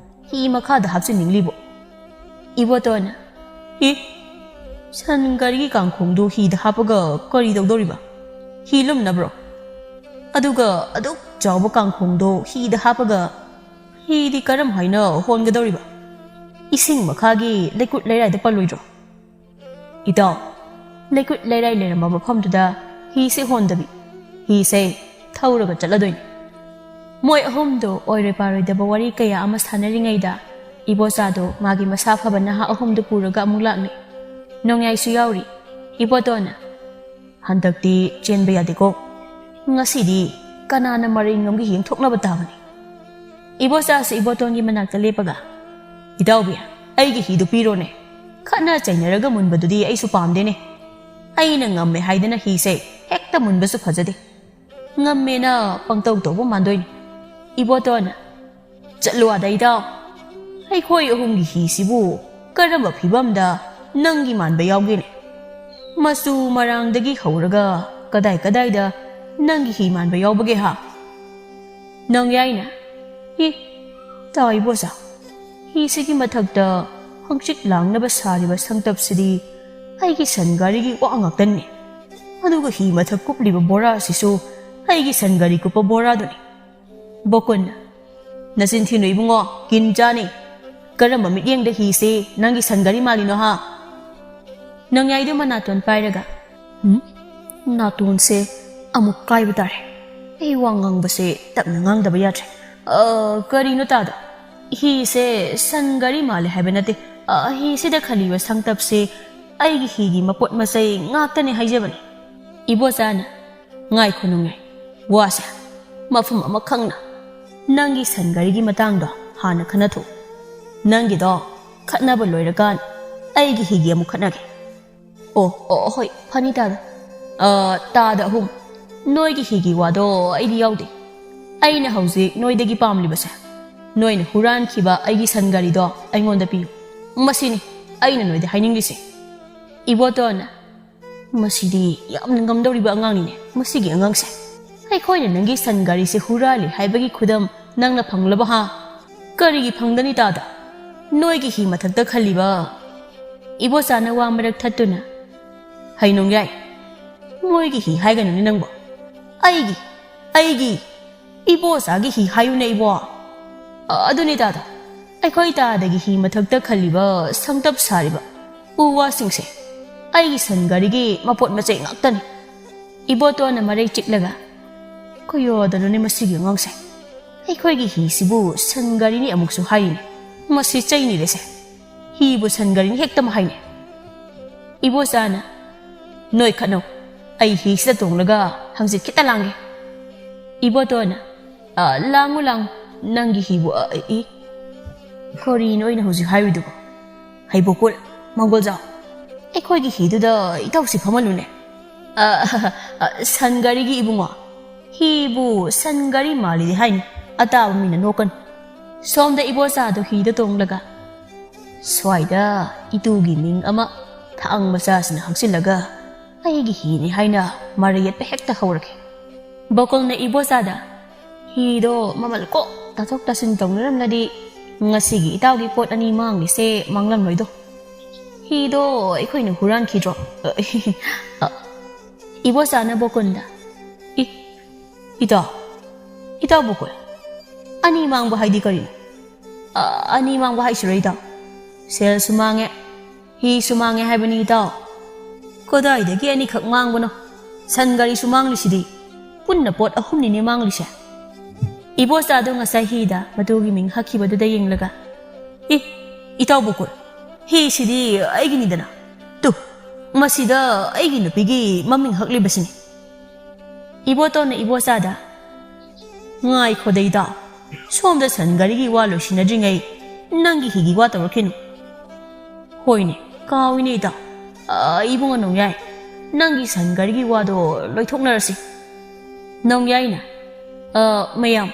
ꯍꯤ ꯃꯈꯥꯗ ꯍꯥꯞꯆꯤꯟꯅꯤꯡꯂꯤꯕꯣ꯫" ꯏꯕꯣꯇꯣꯟꯅ, "ꯏ, ꯁꯟ ꯒꯥꯔꯤꯒꯤ ꯀꯥꯡꯈꯣꯡꯗꯣ ꯍꯤꯗ ꯍꯥꯞꯄꯒ ꯀꯔꯤ ꯇꯧꯗꯧꯔꯤꯕ? ꯍꯤ ꯂꯨꯝꯅꯕ꯭ꯔꯣ? ꯑꯗꯨꯒ ꯑꯗꯨꯛ ꯆꯥꯎꯕ ꯀꯥꯡꯈꯣꯡꯗꯣ ꯍꯤꯗ ꯍꯥꯞꯄꯒ ꯍꯤꯗꯤ ꯀꯔꯝ ꯍꯥꯏꯅ ꯍꯣꯟꯒꯗꯧꯔꯤꯕ? ꯏꯁꯤꯡ ꯃꯈꯥꯒꯤ ꯂꯩꯀꯨꯠ ꯂꯩꯔꯥꯏꯗ ꯄꯜꯂꯣꯏꯗ꯭ꯔꯣ?" "ꯏꯇꯥꯎ, ꯂꯩꯀꯨꯠ ꯂꯩꯔꯥꯏ ꯂꯩꯔꯝꯕ ꯃꯐꯝꯗꯨꯗ ꯍꯤꯁꯦ ꯍꯣꯟꯗꯕꯤ, ꯍꯤꯁꯦ ꯊꯧꯔꯒ ꯆꯠꯂꯗꯣꯏꯅꯤ꯫" ꯃꯣꯏ ꯑꯍꯨꯝꯗꯣ ꯑꯣꯏꯔꯣꯏ ꯄꯥꯔꯣꯏꯗꯕ ꯋꯥꯔꯤ ꯀꯌꯥ ꯑꯃ ꯁꯥꯟꯅꯔꯤꯉꯩꯗ, ꯏꯕꯣꯆꯥꯗꯣ ꯃꯥꯒꯤ ꯃꯁꯥ ꯐꯕ ꯅꯍꯥ ꯑꯍꯨꯝꯗꯨ ꯄꯨꯔꯒ ꯑꯃꯨꯛ ꯂꯥꯛꯂꯦ꯫ ꯅꯣꯡꯌꯥꯏꯁꯨ ꯌꯥꯎꯔꯤ꯫ ꯏꯕꯣꯇꯣꯟꯅ, "ꯍꯟꯗꯛꯇꯤ ꯆꯦꯟꯕ ꯌꯥꯗꯦꯀꯣ꯫ ꯉꯁꯤꯗꯤ ꯀꯅꯥꯅ ꯃꯔꯩ ꯉꯝꯒꯦ ꯌꯦꯡꯊꯣꯛꯅꯕ ꯇꯥꯕꯅꯤ꯫" ꯏꯕꯣꯆꯥꯁꯨ ꯏꯕꯣꯇꯣꯟꯒꯤ ꯃꯅꯥꯛꯇ ꯂꯦꯞꯄꯒ, "ꯏꯇꯥꯎꯕꯤ, ꯑꯩꯒꯤ ꯍꯤꯗꯨ ꯄꯤꯔꯣꯅꯦ꯫ ꯈꯠꯅ ꯆꯩꯅꯔꯒ ꯃꯨꯟꯕꯗꯨꯗꯤ ꯑꯩꯁꯨ ꯄꯥꯝꯗꯦꯅꯦ꯫ ꯑꯩꯅ ꯉꯝꯃꯦ ꯍꯥꯏꯗꯅ ꯍꯤꯁꯦ ꯍꯦꯛꯇ ꯃꯨꯟꯕꯁꯨ ꯐꯖꯗꯦ꯫ ꯉꯝꯃꯦꯅ ꯄꯪꯇꯧ ꯇꯧꯕ ꯃꯥꯟꯗꯣꯏꯅꯤ꯫" ꯏꯕꯣꯇꯣꯟꯅ, "ꯆꯠꯂꯣ ꯑꯥꯗ ꯏꯇꯥꯎ꯫ ꯑꯩꯈꯣꯏ ꯑꯍꯨꯝꯒꯤ ꯍꯤꯁꯤꯕꯨ ꯀꯔꯝꯕ ꯐꯤꯕꯝꯗ ꯅꯪꯒꯤ ꯃꯥꯟꯕ ꯌꯥꯎꯒꯦꯅꯦ? ꯃꯆꯨ ꯃꯔꯥꯡꯗꯒꯤ ꯍꯧꯔꯒ ꯀꯗꯥꯏ ꯀꯗꯥꯏꯗ ꯅꯪꯒꯤ ꯍꯤ ꯃꯥꯟꯕ ꯌꯥꯎꯕꯒꯦ ꯍꯥ?" ꯅꯣꯡꯌꯥꯏꯅ, "ꯏ, ꯇꯥ ꯏꯕꯣꯆꯥ, ꯍꯤꯁꯤꯒꯤ ꯃꯊꯛꯇ ꯍꯪꯆꯤꯠ ꯂꯥꯡꯅꯕ ꯁꯥꯔꯤꯕ ꯁꯪꯇꯞꯁꯤꯗꯤ ꯑꯩꯒꯤ ꯁꯟ ꯒꯥꯔꯤꯒꯤ ꯋꯥ ꯉꯥꯛꯇꯅꯤ꯫ ꯑꯗꯨꯒ ꯍꯤ ꯃꯊꯛ ꯀꯨꯞꯂꯤꯕ ꯕꯣꯔꯥꯁꯤꯁꯨ ꯑꯩꯒꯤ ꯁꯟ ꯒꯥꯔꯤ ꯀꯨꯞꯄ ꯕꯣꯔꯥꯗꯨꯅꯤ꯫" ꯕꯣꯀꯨꯟꯅ, "ꯅꯆꯤꯟ ꯊꯤꯅꯨ ꯏꯕꯨꯡꯉꯣ, ꯀꯤꯟ ꯆꯥꯅꯤ꯫ ꯀꯔꯝꯕ ꯃꯤꯠꯌꯦꯡꯗ ꯍꯤꯁꯤ ꯅꯪꯒꯤ ꯁꯟ ꯒꯥꯔꯤ ꯃꯥꯜꯂꯤꯅꯣ ꯍꯥ?" ꯅꯣꯡꯌꯥꯏꯗꯨ ꯃꯅꯥꯇꯣꯟ ꯄꯥꯏꯔꯒ, "ꯎꯝ? ꯅꯥꯇꯣꯟꯁꯦ ꯑꯃꯨꯛ ꯀꯥꯏꯕ ꯇꯥꯔꯦ꯫ ꯑꯩ ꯋꯥ ꯉꯥꯡꯕꯁꯦ ꯇꯞꯅ ꯉꯥꯡꯗꯕ ꯌꯥꯗ꯭ꯔꯦ꯫ ꯑ, ꯀꯔꯤꯅꯣ ꯇꯥꯗꯣ? ꯍꯤꯁꯦ ꯁꯟ ꯒꯥꯔꯤ ꯃꯥꯜꯂꯦ ꯍꯥꯏꯕ ꯅꯠꯇꯦ꯫ ꯑ, ꯍꯤꯁꯤꯗ ꯈꯜꯂꯤꯕ ꯁꯪꯇꯞꯁꯦ ꯑꯩꯒꯤ ꯍꯤꯒꯤ ꯃꯄꯣꯠ ꯃꯆꯩ ꯉꯥꯛꯇꯅꯦ ꯍꯥꯏꯖꯕꯅꯦ꯫" ꯏꯕꯣꯆꯥꯅ, "ꯉꯥꯏꯈꯣ ꯅꯣꯡꯌꯥꯏ, ꯋꯥꯁꯦ ꯃꯐꯝ ꯑꯃꯈꯪꯅ ꯅꯪꯒꯤ ꯁꯟ ꯒꯥꯔꯤꯒꯤ ꯃꯇꯥꯡꯗꯣ ꯍꯥꯟꯅ ꯈꯟꯅꯊꯣꯛꯎ꯫ ꯅꯪꯒꯤꯗꯣ ꯈꯠꯅꯕ ꯂꯣꯏꯔꯀꯥꯟ ꯑꯩꯒꯤ ꯍꯤꯒꯤ ꯑꯃꯨꯛ ꯈꯠꯅꯒꯦ꯫ ꯑꯣ, ꯑꯣ, ꯍꯣꯏ, ꯐꯅꯤ ꯇꯥꯗ꯫ ꯑ, ꯇꯥꯗ ꯑꯍꯨꯝ, ꯅꯣꯏꯒꯤ ꯍꯤꯒꯤ ꯋꯥꯗꯣ ꯑꯩꯗꯤ ꯌꯥꯎꯗꯦ꯫ ꯑꯩꯅ ꯍꯧꯖꯤꯛ ꯅꯣꯏꯗꯒꯤ ꯄꯥꯝꯂꯤꯕꯁꯦ, ꯅꯣꯏꯅ ꯍꯨꯔꯥꯟꯈꯤꯕ ꯑꯩꯒꯤ ꯁꯟ ꯒꯥꯔꯤꯗꯣ ꯑꯩꯉꯣꯟꯗ ꯄꯤꯌꯨ꯫ ꯃꯁꯤꯅꯤ ꯑꯩꯅ ꯅꯣꯏꯗ ꯍꯥꯏꯅꯤꯡꯂꯤꯁꯦ꯫ ꯏꯕꯣꯇꯣꯟꯅ, "ꯃꯁꯤꯗꯤ ꯌꯥꯝꯅ ꯉꯝꯗꯧꯔꯤꯕ ꯑꯉꯥꯡꯅꯤꯅꯦ, ꯃꯁꯤꯒꯤ ꯑꯉꯥꯡꯁꯦ꯫ ꯑꯩꯈꯣꯏꯅ ꯅꯪꯒꯤ ꯁꯟ ꯒꯥꯔꯤꯁꯦ ꯍꯨꯔꯥꯜꯂꯤ ꯍꯥꯏꯕꯒꯤ ꯈꯨꯗꯝ ꯅꯪꯅ ꯐꯪꯂꯕ ꯍꯥ? ꯀꯔꯤꯒꯤ ꯐꯪꯗꯅꯤ ꯇꯥꯗ? ꯅꯣꯏꯒꯤ ꯍꯤ ꯃꯊꯛꯇ ꯈꯜꯂꯤꯕ?" ꯏꯕꯣꯆꯥꯅ ꯋꯥ ꯃꯔꯛ ꯊꯠꯇꯨꯅ, "ꯍꯩꯅꯣꯡꯌꯥꯏ, ꯃꯣꯏꯒꯤ ꯍꯤ ꯍꯥꯏꯒꯅꯨꯅꯦ ꯅꯪꯕꯣ꯫ ꯑꯩꯒꯤ, ꯑꯩꯒꯤ, ꯏꯕꯣꯆꯥꯒꯤ ꯍꯤ ꯍꯥꯏꯌꯨꯅꯦ ꯏꯕꯣ꯫ ꯑ, ꯑꯗꯨꯅꯤ ꯇꯥꯗ, ꯑꯩꯈꯣꯏ ꯇꯥꯗꯒꯤ ꯍꯤ ꯃꯊꯛꯇ ꯈꯜꯂꯤꯕ ꯁꯪꯇꯞ ꯁꯥꯔꯤꯕ ꯎ ꯋꯥꯁꯤꯡꯁꯦ ꯑꯩꯒꯤ ꯁꯟ ꯒꯥꯔꯤꯒꯤ ꯃꯄꯣꯠ ꯃꯆꯩ ꯉꯥꯛꯇꯅꯤ꯫" ꯏꯕꯣꯇꯣꯟꯅ ꯃꯔꯩ ꯆꯤꯛꯂꯒ, "ꯀꯣꯌꯣꯗꯅꯣꯅꯦ ꯃꯁꯤꯒꯤ ꯑꯉꯥꯡꯁꯦ꯫ ꯑꯩꯈꯣꯏꯒꯤ ꯍꯤꯁꯤꯕꯨ ꯁꯟ ꯒꯥꯔꯤꯅꯤ ꯑꯃꯨꯛꯁꯨ ꯍꯥꯏꯔꯤꯅꯤ꯫ ꯃꯁꯤ ꯆꯩꯅꯤꯔꯦꯁꯦ꯫ ꯍꯤꯕꯨ ꯁꯟ ꯒꯥꯔꯤꯅꯤ ꯍꯦꯛꯇ ꯍꯥꯏꯅꯤ꯫" ꯏꯕꯣꯆꯥꯅ, "ꯅꯣꯏ ꯈꯠꯅꯧ꯫ ꯑꯩ ꯍꯤꯁꯤꯗ ꯇꯣꯡꯂꯒ ꯍꯪꯆꯤꯠ ꯈꯤꯇ ꯂꯥꯡꯒꯦ꯫" ꯏꯕꯣꯇꯣꯟꯅ, "ꯑ, ꯂꯥꯡꯉꯨ, ꯂꯥꯡꯉꯨ꯫ ꯅꯪꯒꯤ ꯍꯤꯕꯨ, ꯑ, ꯏ, ꯀꯔꯤꯅꯣ ꯑꯩꯅ ꯍꯧꯖꯤꯛ ꯍꯥꯏꯔꯤꯗꯨꯕꯨ? ꯍꯩꯕꯣꯀꯨꯜ, ꯃꯪꯒꯣꯜꯖꯥꯎ, ꯑꯩꯈꯣꯏꯒꯤ ꯍꯤꯗꯨꯗ ꯏꯇꯥꯎꯁꯤ ꯐꯝꯍꯜꯂꯨꯅꯦ꯫" "ꯑ, ꯑ, ꯁꯟ ꯒꯥꯔꯤꯒꯤ ꯏꯕꯨꯡꯉꯣ, ꯍꯤꯕꯨ ꯁꯟ ꯒꯥꯔꯤ ꯃꯥꯜꯂꯤꯗꯤ ꯍꯥꯏꯅꯤ꯫ ꯑꯇꯥꯕ ꯃꯤꯅ ꯅꯣꯛꯀꯅꯤ꯫" ꯁꯣꯝꯗ ꯏꯕꯣꯆꯥꯗꯣ ꯍꯤꯗ ꯇꯣꯡꯂꯒ, "ꯁ꯭ꯋꯥꯏꯗ ꯏꯇꯨꯒꯤ ꯃꯤꯡ ꯑꯃ ꯊꯥꯡ ꯃꯆꯥꯁꯤꯅ ꯍꯥꯞꯆꯤꯜꯂꯒ ꯑꯩꯒꯤ ꯍꯤꯅꯤ ꯍꯥꯏꯅ ꯃꯔꯩ ꯌꯦꯠꯄ ꯍꯦꯛꯇ ꯍꯧꯔꯒꯦ꯫" ꯕꯀꯨꯜꯅ ꯏꯕꯣꯆꯥꯗ, "ꯍꯤꯗꯣ ꯃꯃꯜ ꯀꯣꯛ ꯇꯥꯊꯣꯛ ꯇꯥꯁꯤꯟ ꯇꯧꯅꯔꯝꯂꯗꯤ ꯉꯁꯤꯒꯤ ꯏꯇꯥꯎꯒꯤ ꯄꯣꯠ ꯑꯅꯤ ꯃꯥꯡꯂꯤꯁꯦ ꯃꯥꯡꯂꯝꯂꯣꯏꯗꯣ꯫ ꯍꯤꯗꯣ ꯑꯩꯈꯣꯏꯅ ꯍꯨꯔꯥꯟꯈꯤꯗ꯭ꯔꯣ?" ꯏꯕꯣꯆꯥꯅ ꯕꯀꯨꯜꯗ, "ꯏ, ꯏꯇꯥꯎ, ꯏꯇꯥꯎ ꯕꯀꯨꯜ, ꯑꯅꯤ ꯃꯥꯡꯕ ꯍꯥꯏꯗꯤ ꯀꯔꯤꯅꯣ?" "ꯑ, ꯑꯅꯤ ꯃꯥꯡꯕ ꯍꯥꯏꯁꯤꯔꯣ ꯏꯇꯥꯎ? ꯁꯦꯜꯁꯨ ꯃꯥꯡꯉꯦ, ꯍꯤꯁꯨ ꯃꯥꯡꯉꯦ ꯍꯥꯏꯕꯅꯤ ꯏꯇꯥꯎ꯫" "ꯀꯗꯥꯏꯗꯒꯤ ꯑꯅꯤꯈꯛ ꯃꯥꯡꯕꯅꯣ? ꯁꯟ ꯒꯥꯔꯤꯁꯨ ꯃꯥꯡꯂꯤꯁꯤꯗꯤ꯫ ꯄꯨꯟꯅ ꯄꯣꯠ ꯑꯍꯨꯝꯅꯤꯅꯦ ꯃꯥꯡꯂꯤꯁꯦ꯫" ꯏꯕꯣꯆꯥꯗꯣ ꯉꯁꯥꯏ ꯍꯤꯗ ꯃꯇꯨꯒꯤ ꯃꯤꯡ ꯍꯛꯈꯤꯕꯗꯨꯗ ꯌꯦꯡꯂꯒ, "ꯏ, ꯏꯇꯥꯎ ꯕꯀꯨꯜ, ꯍꯤꯁꯤꯗꯤ ꯑꯩꯒꯤꯅꯤꯗꯅ꯫ ꯇꯨ, ꯃꯁꯤꯗ ꯑꯩꯒꯤ ꯅꯨꯄꯤꯒꯤ ꯃꯃꯤꯡ ꯍꯛꯂꯤꯕꯁꯤꯅꯤ꯫" ꯏꯕꯣꯇꯣꯟꯅ ꯏꯕꯣꯆꯥꯗ, "ꯉꯥꯏꯈꯣꯗ ꯏꯇꯥꯎ, ꯁꯣꯝꯗ ꯁꯟ ꯒꯥꯔꯤꯒꯤ ꯋꯥ ꯂꯣꯏꯁꯤꯟꯅꯗ꯭ꯔꯤꯉꯩ ꯅꯪꯒꯤ ꯍꯤꯒꯤ ꯋꯥ ꯇꯧꯔꯛꯈꯤꯅꯨ꯫" "ꯍꯣꯏꯅꯦ, ꯀꯥꯎꯏꯅꯦ ꯏꯇꯥꯎ꯫ ꯑ, ꯏꯕꯨꯡꯉꯣ ꯅꯣꯡꯌꯥꯏ, ꯅꯪꯒꯤ ꯁꯟ ꯒꯥꯔꯤꯒꯤ ꯋꯥꯗꯣ ꯂꯣꯏꯊꯣꯛꯅꯔꯁꯤ꯫" ꯅꯣꯡꯌꯥꯏꯅ, "ꯑ, ꯃꯌꯥꯝ,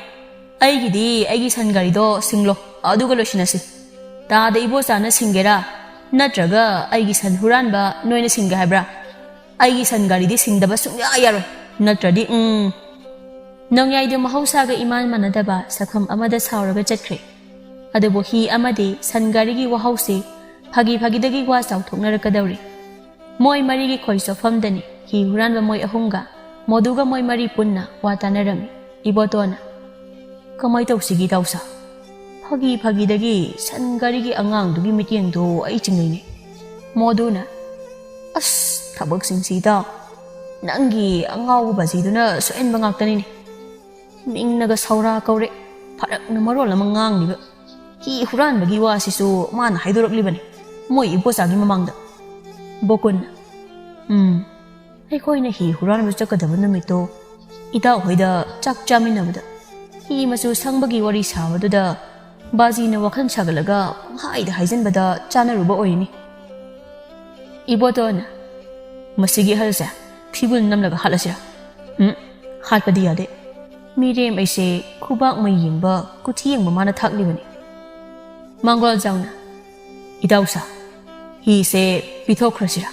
ꯑꯩꯒꯤꯗꯤ ꯑꯩꯒꯤ ꯁꯟ ꯒꯥꯔꯤꯗꯣ ꯁꯤꯡꯂꯣ, ꯑꯗꯨꯒ ꯂꯣꯏꯁꯤꯟꯅꯁꯤ꯫ ꯇꯥꯗ ꯏꯕꯣꯆꯥꯅ ꯁꯤꯡꯒꯦꯔꯥ, ꯅꯠꯇ꯭ꯔꯒ ꯑꯩꯒꯤ ꯁꯟ ꯍꯨꯔꯥꯟꯕ ꯅꯣꯏꯅ ꯁꯤꯡꯒꯦ ꯍꯥꯏꯕ꯭ꯔꯥ? ꯑꯩꯒꯤ ꯁꯟ ꯒꯥꯔꯤꯗꯤ ꯁꯤꯡꯗꯕ ꯁꯨꯡꯌꯥ ꯌꯥꯔꯣꯏ, ꯅꯠꯇ꯭ꯔꯗꯤ ꯎꯝ꯫" ꯅꯣꯡꯌꯥꯏꯗꯨ ꯃꯍꯧꯁꯥꯒ ꯏꯃꯥꯟ ꯃꯥꯟꯅꯗꯕ ꯁꯛꯐꯝ ꯑꯃꯗ ꯁꯥꯎꯔꯒ ꯆꯠꯈ꯭ꯔꯦ꯫ ꯑꯗꯨꯕꯨ ꯍꯤ ꯑꯃꯗꯤ ꯁꯟ ꯒꯥꯔꯤꯒꯤ ꯋꯥꯍꯧꯁꯤ ꯐꯥꯒꯤ ꯐꯥꯒꯤꯗꯒꯤ ꯋꯥ ꯆꯥꯎꯊꯣꯛꯅꯔꯛꯀꯗꯧꯔꯤ꯫ ꯃꯣꯏ ꯃꯔꯤꯒꯤ ꯈꯣꯏ ꯆꯣꯞꯐꯝꯗꯅꯤ ꯍꯤ ꯍꯨꯔꯥꯟꯕ ꯃꯣꯏ ꯑꯍꯨꯝꯒ ꯃꯣꯗꯨꯒ ꯃꯣꯏ ꯃꯔꯤ ꯄꯨꯟꯅ ꯋꯥ ꯇꯥꯅꯔꯝꯃꯤ꯫ ꯏꯕꯣꯇꯣꯟꯅ, "ꯀꯃꯥꯏ ꯇꯧꯁꯤꯒꯦ ꯏꯇꯥꯎꯁꯥ? ꯐꯥꯒꯤ ꯐꯥꯒꯤꯗꯒꯤ ꯁꯟ ꯒꯥꯔꯤꯒꯤ ꯑꯉꯥꯡꯗꯨꯒꯤ ꯃꯤꯠꯌꯦꯡꯗꯣ ꯑꯩ ꯆꯤꯡꯅꯩꯅꯦ꯫" ꯃꯣꯗꯨꯅ, "ꯑꯁ, ꯊꯕꯛꯁꯤꯡꯁꯤ ꯏꯇꯥꯎ, ꯅꯪꯒꯤ ꯑꯉꯥꯎꯕ ꯕꯥꯖꯤꯗꯨꯅ ꯁꯣꯏꯍꯟꯕ ꯉꯥꯛꯇꯅꯤꯅꯦ꯫ ꯃꯤꯡꯅꯒ ꯁꯧꯔꯥ ꯀꯧꯔꯦ, ꯐꯔꯛꯅ ꯃꯔꯣꯜ ꯑꯃ ꯉꯥꯡꯂꯤꯕ꯫ ꯍꯤ ꯍꯨꯔꯥꯟꯕꯒꯤ ꯋꯥꯁꯤꯁꯨ ꯃꯥꯅ ꯍꯥꯏꯗꯣꯔꯛꯂꯤꯕꯅꯤ ꯃꯣꯏ ꯏꯕꯣꯆꯥꯒꯤ ꯃꯃꯥꯡꯗ꯫" ꯕꯣꯀꯨꯟꯅ, "ꯎꯝ, ꯑꯩꯈꯣꯏꯅ ꯍꯤ ꯍꯨꯔꯥꯟꯕ ꯆꯠꯀꯗꯕ ꯅꯨꯃꯤꯠꯇꯣ ꯏꯇꯥꯎ ꯍꯣꯏꯗ ꯆꯥꯛ ꯆꯥꯃꯤꯟꯅꯕꯗ ꯍꯤ ꯃꯆꯨ ꯁꯪꯕꯒꯤ ꯋꯥꯔꯤ ꯁꯥꯕꯗꯨꯗ ꯕꯥꯖꯤꯅ ꯋꯥꯈꯜ ꯁꯥꯒꯠꯂꯒ ꯄꯪꯍꯥꯏꯗ ꯍꯥꯏꯖꯤꯟꯕꯗ ꯆꯥꯅꯔꯨꯕ ꯑꯣꯏꯔꯤꯅꯤ꯫" ꯏꯕꯣꯇꯣꯟꯅ, "ꯃꯁꯤꯒꯤ ꯑꯍꯜꯁꯦ ꯐꯤꯕꯨꯟ ꯅꯝꯂꯒ ꯍꯥꯠꯂꯁꯤꯔꯥ? ꯎꯝ, ꯍꯥꯠꯄꯗꯤ ꯌꯥꯗꯦ꯫ ꯃꯤꯔꯦꯝ ꯑꯩꯁꯦ ꯈꯨꯕꯥꯛ ꯃꯩ ꯌꯦꯡꯕ, ꯀꯨꯊꯤ ꯌꯦꯡꯕ ꯃꯥꯅ ꯊꯥꯛꯂꯤꯕꯅꯤ꯫" ꯃꯥꯡꯒꯣꯜꯖꯥꯎꯅ, "ꯏꯇꯥꯎꯁꯥ, ꯍꯤꯁꯦ ꯄꯤꯊꯣꯛꯈ꯭ꯔꯁꯤꯔꯥ?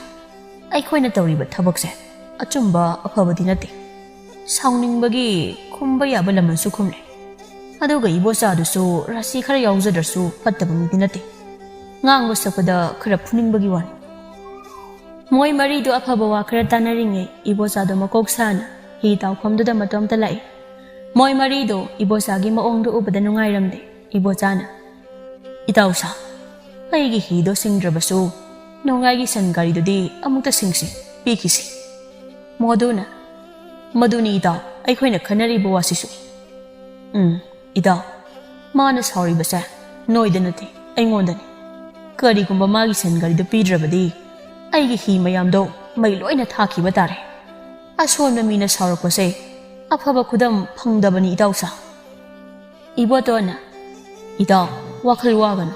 ꯑꯩꯈꯣꯏꯅ ꯇꯧꯔꯤꯕ ꯊꯕꯛꯁꯦ ꯑꯆꯨꯝꯕ ꯑꯐꯕꯗꯤ ꯅꯠꯇꯦ꯫ ꯁꯥꯎꯅꯤꯡꯕꯒꯤ ꯈꯨꯝꯕ ꯌꯥꯕ ꯂꯃꯟꯁꯨ ꯈꯨꯝꯂꯦ꯫ ꯑꯗꯨꯒ ꯏꯕꯣꯆꯥꯗꯨꯁꯨ ꯔꯥꯁꯤ ꯈꯔ ꯌꯥꯎꯖꯗ꯭ꯔꯁꯨ ꯐꯠꯇꯕ ꯃꯤꯗꯤ ꯅꯠꯇꯦ꯫ ꯉꯥꯡꯕ ꯁꯛꯄꯗ ꯈꯔ ꯐꯨꯅꯤꯡꯕꯒꯤ ꯋꯥꯅꯤ꯫" ꯃꯣꯏ ꯃꯔꯤꯗꯣ ꯑꯐꯕ ꯋꯥ ꯈꯔ ꯇꯥꯅꯔꯤꯉꯩ ꯏꯕꯣꯆꯥꯗꯣ ꯃꯀꯣꯛ ꯁꯥꯅ ꯍꯤ ꯇꯥꯎꯐꯝꯗꯨꯗ ꯃꯇꯣꯝꯇ ꯂꯥꯛꯏ꯫ ꯃꯣꯏ ꯃꯔꯤꯗꯣ ꯏꯕꯣꯆꯥꯒꯤ ꯃꯑꯣꯡꯗꯣ ꯎꯕꯗ ꯅꯨꯡꯉꯥꯏꯔꯝꯗꯦ꯫ ꯏꯕꯣꯆꯥꯅ, "ꯏꯇꯥꯎꯁꯥ, ꯑꯩꯒꯤ ꯍꯤꯗꯣ ꯁꯤꯡꯗ꯭ꯔꯕꯁꯨ ꯅꯣꯡꯌꯥꯏꯒꯤ ꯁꯟ ꯒꯥꯔꯤꯗꯨꯗꯤ ꯑꯃꯨꯛꯇ ꯁꯤꯡꯁꯤ, ꯄꯤꯈꯤꯁꯤ꯫" ꯃꯣꯗꯨꯅ, "ꯃꯗꯨꯅꯤ ꯏꯇꯥꯎ, ꯑꯩꯈꯣꯏꯅ ꯈꯟꯅꯔꯤꯕ ꯋꯥꯁꯤꯁꯨ꯫ ꯎꯝ, ꯏꯇꯥꯎ, ꯃꯥꯅ ꯁꯥꯎꯔꯤꯕꯁꯦ ꯅꯣꯏꯗ ꯅꯠꯇꯦ, ꯑꯩꯉꯣꯟꯗꯅꯤ꯫ ꯀꯔꯤꯒꯨꯝꯕ ꯃꯥꯒꯤ ꯁꯟ ꯒꯥꯔꯤꯗꯨ ꯄꯤꯗ꯭ꯔꯕꯗꯤ ꯑꯩꯒꯤ ꯍꯤ ꯃꯌꯥꯝꯗꯣ ꯃꯩ ꯂꯣꯏꯅ ꯊꯥꯈꯤꯕ ꯇꯥꯔꯦ꯫" ꯑꯁꯣꯟꯕ ꯃꯤꯅ ꯁꯥꯎꯔꯛꯄꯁꯦ ꯑꯐꯕ ꯈꯨꯗꯝ ꯐꯪꯗꯕꯅꯤ, ꯏꯇꯥꯎꯁꯥ꯫ ꯏꯕꯣꯇꯣꯟꯅ, "ꯏꯇꯥꯎ, ꯋꯥꯈꯜ ꯋꯥꯒꯅꯨ꯫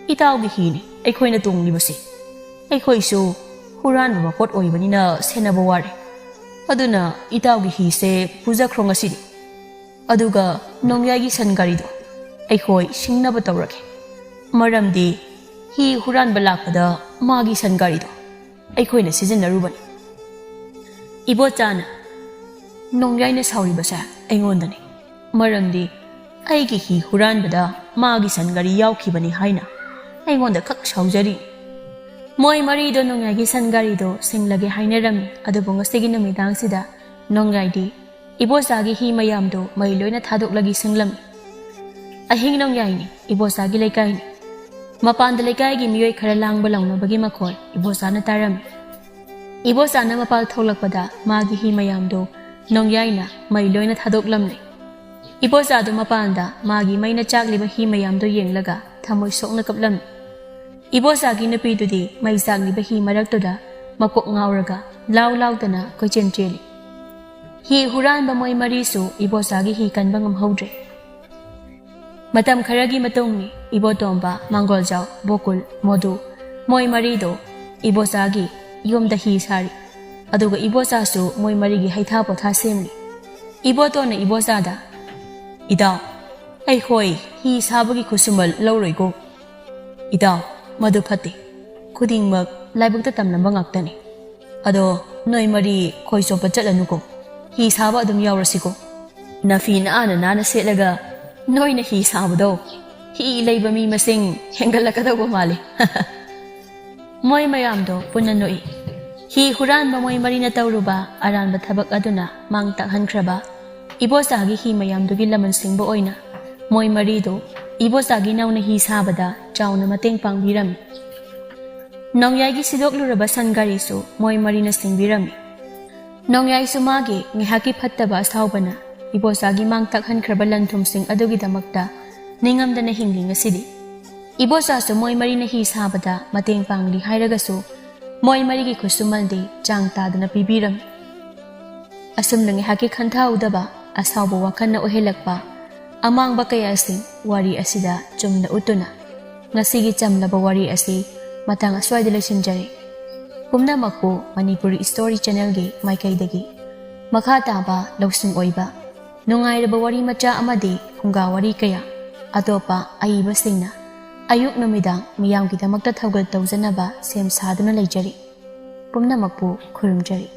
ꯏꯇꯥꯎꯒꯤ ꯍꯤꯅꯤ ꯑꯩꯈꯣꯏꯅ ꯇꯣꯡꯂꯤꯕꯁꯤ꯫ ꯑꯩꯈꯣꯏꯁꯨ ꯍꯨꯔꯥꯟꯕ ꯃꯄꯣꯠ ꯑꯣꯏꯕꯅꯤꯅ ꯁꯦꯟꯅꯕ ꯋꯥꯔꯦ꯫ ꯑꯗꯨꯅ ꯏꯇꯥꯎꯒꯤ ꯍꯤꯁꯦ ꯄꯨꯖꯈ꯭ꯔꯣ ꯉꯁꯤꯗꯤ꯫ ꯑꯗꯨꯒ ꯅꯣꯡꯌꯥꯏꯒꯤ ꯁꯟ ꯒꯥꯔꯤꯗꯣ ꯑꯩꯈꯣꯏ ꯁꯤꯡꯅꯕ ꯇꯧꯔꯒꯦ꯫ ꯃꯔꯝꯗꯤ ꯍꯤ ꯍꯨꯔꯥꯟꯕ ꯂꯥꯛꯄꯗ ꯃꯥꯒꯤ ꯁꯟ ꯒꯥꯔꯤꯗꯣ ꯑꯩꯈꯣꯏꯅ ꯁꯤꯖꯤꯟꯅꯔꯨꯕꯅꯤ꯫" ꯏꯕꯣꯆꯥꯅ, "ꯅꯣꯡꯌꯥꯏꯅ ꯁꯥꯎꯔꯤꯕꯁꯦ ꯑꯩꯉꯣꯟꯗꯅꯤ꯫ ꯃꯔꯝꯗꯤ ꯑꯩꯒꯤ ꯍꯤ ꯍꯨꯔꯥꯟꯕꯗ ꯃꯥꯒꯤ ꯁꯟ ꯒꯥꯔꯤ ꯌꯥꯎꯈꯤꯕꯅꯤ ꯍꯥꯏꯅ ꯑꯩꯉꯣꯟꯗ ꯈꯛ ꯁꯥꯎꯖꯔꯤ꯫" ꯃꯣꯏ ꯃꯔꯤꯗꯣ ꯅꯣꯡꯌꯥꯏꯒꯤ ꯁꯟ ꯒꯥꯔꯤꯗꯣ ꯁꯤꯡꯂꯒꯦ ꯍꯥꯏꯅꯔꯝꯃꯤ꯫ ꯑꯗꯨꯕꯨ ꯉꯁꯤꯒꯤ ꯅꯨꯃꯤꯗꯥꯡꯁꯤꯗ ꯅꯣꯡꯌꯥꯏꯗꯤ ꯏꯕꯣꯆꯥꯒꯤ ꯍꯤ ꯃꯌꯥꯝꯗꯣ ꯃꯩ ꯂꯣꯏꯅ ꯊꯥꯗꯣꯛꯂꯒ ꯁꯤꯡꯂꯝꯃꯤ꯫ ꯑꯍꯤꯡ ꯅꯣꯡꯌꯥꯏꯅꯤ, ꯏꯕꯣꯆꯥꯒꯤ ꯂꯩꯀꯥꯏꯅꯤ꯫ ꯃꯄꯥꯟꯗ ꯂꯩꯀꯥꯏꯒꯤ ꯃꯤꯑꯣꯏ ꯈꯔ ꯂꯥꯡꯕ ꯂꯥꯎꯅꯕꯒꯤ ꯃꯈꯣꯜ ꯏꯕꯣꯆꯥꯅ ꯇꯥꯔꯝꯃꯤ꯫ ꯏꯕꯣꯆꯥꯅ ꯃꯄꯥꯜ ꯊꯣꯛꯂꯛꯄꯗ ꯃꯥꯒꯤ ꯍꯤ ꯃꯌꯥꯝꯗꯣ ꯅꯣꯡꯌꯥꯏꯅ ꯃꯩ ꯂꯣꯏꯅ ꯊꯥꯗꯣꯛꯂꯝꯂꯦ꯫ ꯏꯕꯣꯆꯥꯗꯣ ꯃꯄꯥꯟꯗ ꯃꯥꯒꯤ ꯃꯩꯅ ꯆꯥꯛꯂꯤꯕ ꯍꯤ ꯃꯌꯥꯝꯗꯣ ꯌꯦꯡꯂꯒ ꯊꯃꯣꯏ ꯁꯣꯛꯅ ꯀꯞꯂꯝꯃꯤ꯫ ꯏꯕꯣꯆꯥꯒꯤ ꯅꯨꯄꯤꯗꯨꯗꯤ ꯃꯩ ꯆꯥꯛꯂꯤꯕ ꯍꯤ ꯃꯔꯛꯇꯨꯗ ꯃꯀꯣꯛ ꯉꯥꯎꯔꯒ ꯂꯥꯎ ꯂꯥꯎꯗꯅ ꯀꯣꯏꯆꯦꯟ ꯆꯦꯜꯂꯤ꯫ ꯍꯤ ꯍꯨꯔꯥꯟꯕ ꯃꯣꯏ ꯃꯔꯤꯁꯨ ꯏꯕꯣꯆꯥꯒꯤ ꯍꯤ ꯀꯟꯕ ꯉꯝꯍꯧꯗ꯭ꯔꯦ꯫ ꯃꯇꯝ ꯈꯔꯒꯤ ꯃꯇꯨꯡꯅꯤ, ꯏꯕꯣꯇꯣꯝꯕ, ꯃꯥꯡꯒꯣꯜꯖꯥꯎ, ꯕꯣꯀꯨꯜ, ꯃꯣꯗꯨ, ꯃꯣꯏ ꯃꯔꯤꯗꯣ ꯏꯕꯣꯆꯥꯒꯤ ꯌꯨꯝꯗ ꯍꯤ ꯁꯥꯔꯤ꯫ ꯑꯗꯨꯒ ꯏꯕꯣꯆꯥꯁꯨ ꯃꯣꯏ ꯃꯔꯤꯒꯤ ꯍꯩꯊꯥ ꯄꯣꯊꯥ ꯁꯦꯝꯂꯤ꯫ ꯏꯕꯣꯇꯣꯟꯅ ꯏꯕꯣꯆꯥꯗ, "ꯏꯇꯥꯎ, ꯑꯩꯈꯣꯏ ꯍꯤ ꯁꯥꯕꯒꯤ ꯈꯨꯠꯁꯨꯃꯜ ꯂꯧꯔꯣꯏꯀꯣ꯫ ꯏꯇꯥꯎ, ꯃꯗꯨ ꯐꯠꯇꯦ꯫ ꯈꯨꯗꯤꯡꯃꯛ ꯂꯥꯏꯕꯛꯇ ꯇꯝꯂꯝꯕ ꯉꯥꯛꯇꯅꯤ꯫ ꯑꯗꯣ ꯅꯣꯏ ꯃꯔꯤ ꯈꯣꯏ ꯆꯣꯞꯄ ꯆꯠꯂꯅꯨꯀꯣ꯫ ꯍꯤ ꯁꯥꯕ ꯑꯗꯨꯝ ꯌꯥꯎꯔꯁꯤꯀꯣ꯫ ꯅꯥꯐꯤ ꯅꯥꯟꯅ ꯅꯥꯟꯅ ꯁꯦꯠꯂꯒ ꯅꯣꯏꯅ ꯍꯤ ꯁꯥꯕꯗꯣ ꯍꯤ ꯂꯩꯕ ꯃꯤ ꯃꯁꯤꯡ ꯍꯦꯟꯒꯠꯂꯛꯀꯗꯧꯕ ꯃꯥꯜꯂꯤ꯫" ꯃꯣꯏ ꯃꯌꯥꯝꯗꯣ ꯄꯨꯟꯅ ꯅꯣꯛꯏ꯫ ꯍꯤ ꯍꯨꯔꯥꯟꯕ ꯃꯣꯏ ꯃꯔꯤꯅ ꯇꯧꯔꯨꯕ ꯑꯔꯥꯟꯕ ꯊꯕꯛ ꯑꯗꯨꯅ ꯃꯥꯡ ꯇꯥꯛꯍꯟꯈ꯭ꯔꯕ ꯏꯕꯣꯆꯥꯒꯤ ꯍꯤ ꯃꯌꯥꯝꯗꯨꯒꯤ ꯂꯃꯟ ꯁꯤꯡꯕ ꯑꯣꯏꯅ ꯃꯣꯏ ꯃꯔꯤꯗꯣ ꯏꯕꯣꯆꯥꯒꯤ ꯅꯧꯅ ꯍꯤ ꯁꯥꯕꯗ ꯆꯥꯎꯅ ꯃꯇꯦꯡ ꯄꯥꯡꯕꯤꯔꯝꯃꯤ꯫ ꯅꯣꯡꯌꯥꯏꯒꯤ ꯁꯤꯗꯣꯛꯂꯨꯔꯕ ꯁꯟ ꯒꯥꯔꯤꯁꯨ ꯃꯣꯏ ꯃꯔꯤꯅ ꯁꯤꯡꯕꯤꯔꯝꯃꯤ꯫ ꯅꯣꯡꯌꯥꯏꯁꯨ ꯃꯥꯒꯤ ꯉꯥꯏꯍꯥꯛꯀꯤ ꯐꯠꯇꯕ ꯑꯁꯥꯎꯕꯅ ꯏꯕꯣꯆꯥꯒꯤ ꯃꯥꯡ ꯇꯥꯛꯍꯟꯈ꯭ꯔꯕ ꯂꯟ ꯊꯨꯝꯁꯤꯡ ꯑꯗꯨꯒꯤꯗꯃꯛꯇ ꯅꯤꯡꯉꯝꯗꯅ ꯍꯤꯡꯂꯤ ꯉꯁꯤꯗꯤ꯫ ꯏꯕꯣꯆꯥꯁꯨ ꯃꯣꯏ ꯃꯔꯤꯅ ꯍꯤ ꯁꯥꯕꯗ ꯃꯇꯦꯡ ꯄꯥꯡꯂꯤ ꯍꯥꯏꯔꯒꯁꯨ ꯃꯣꯏ ꯃꯔꯤꯒꯤ ꯈꯨꯠꯁꯨꯃꯜꯗꯤ ꯆꯥꯡ ꯇꯥꯗꯅ ꯄꯤꯕꯤꯔꯝꯃꯤ꯫ ꯑꯁꯨꯝꯅ ꯉꯥꯏꯍꯥꯛꯀꯤ ꯈꯟꯊꯍꯧꯗꯕ ꯑꯁꯥꯎꯕ ꯋꯥꯈꯜꯅ ꯑꯣꯏꯍꯜꯂꯛꯄ ꯑꯃꯥꯡꯕ ꯀꯌꯥꯁꯤꯡ ꯋꯥꯔꯤ ꯑꯁꯤꯗ ꯆꯨꯝꯅ ꯎꯠꯇꯨꯅ, ꯉꯁꯤꯒꯤ ꯆꯝꯂꯕ ꯋꯥꯔꯤ ꯑꯁꯤ ꯃꯇꯥꯡ ꯑꯁ꯭ꯋꯥꯏꯗ ꯂꯣꯏꯁꯤꯟꯖꯔꯦ꯫ ꯄꯨꯝꯅꯃꯛꯄꯨ ꯃꯅꯤꯄꯨꯔꯤ ꯏꯁꯇꯣꯔꯤ ꯆꯦꯅꯦꯜꯒꯤ ꯃꯥꯏꯀꯩꯗꯒꯤ ꯃꯈꯥ ꯇꯥꯕ ꯂꯧꯁꯤꯡ ꯑꯣꯏꯕ ꯅꯨꯡꯉꯥꯏꯔꯕ ꯋꯥꯔꯤ ꯃꯆꯥ ꯑꯃꯗꯤ ꯐꯨꯡꯒꯥ ꯋꯥꯔꯤ ꯀꯌꯥ ꯑꯇꯣꯞꯄ ꯑꯏꯕꯁꯤꯡꯅ ꯑꯌꯨꯛ ꯅꯨꯃꯤꯗꯥꯡ ꯃꯤꯌꯥꯝꯒꯤꯗꯃꯛꯇ ꯊꯧꯒꯜ ꯇꯧꯖꯅꯕ ꯁꯦꯝ ꯁꯥꯗꯨꯅ ꯂꯩꯖꯔꯤ꯫ ꯄꯨꯝꯅꯃꯛꯄꯨ ꯈꯨꯔꯨꯝꯖꯔꯤ꯫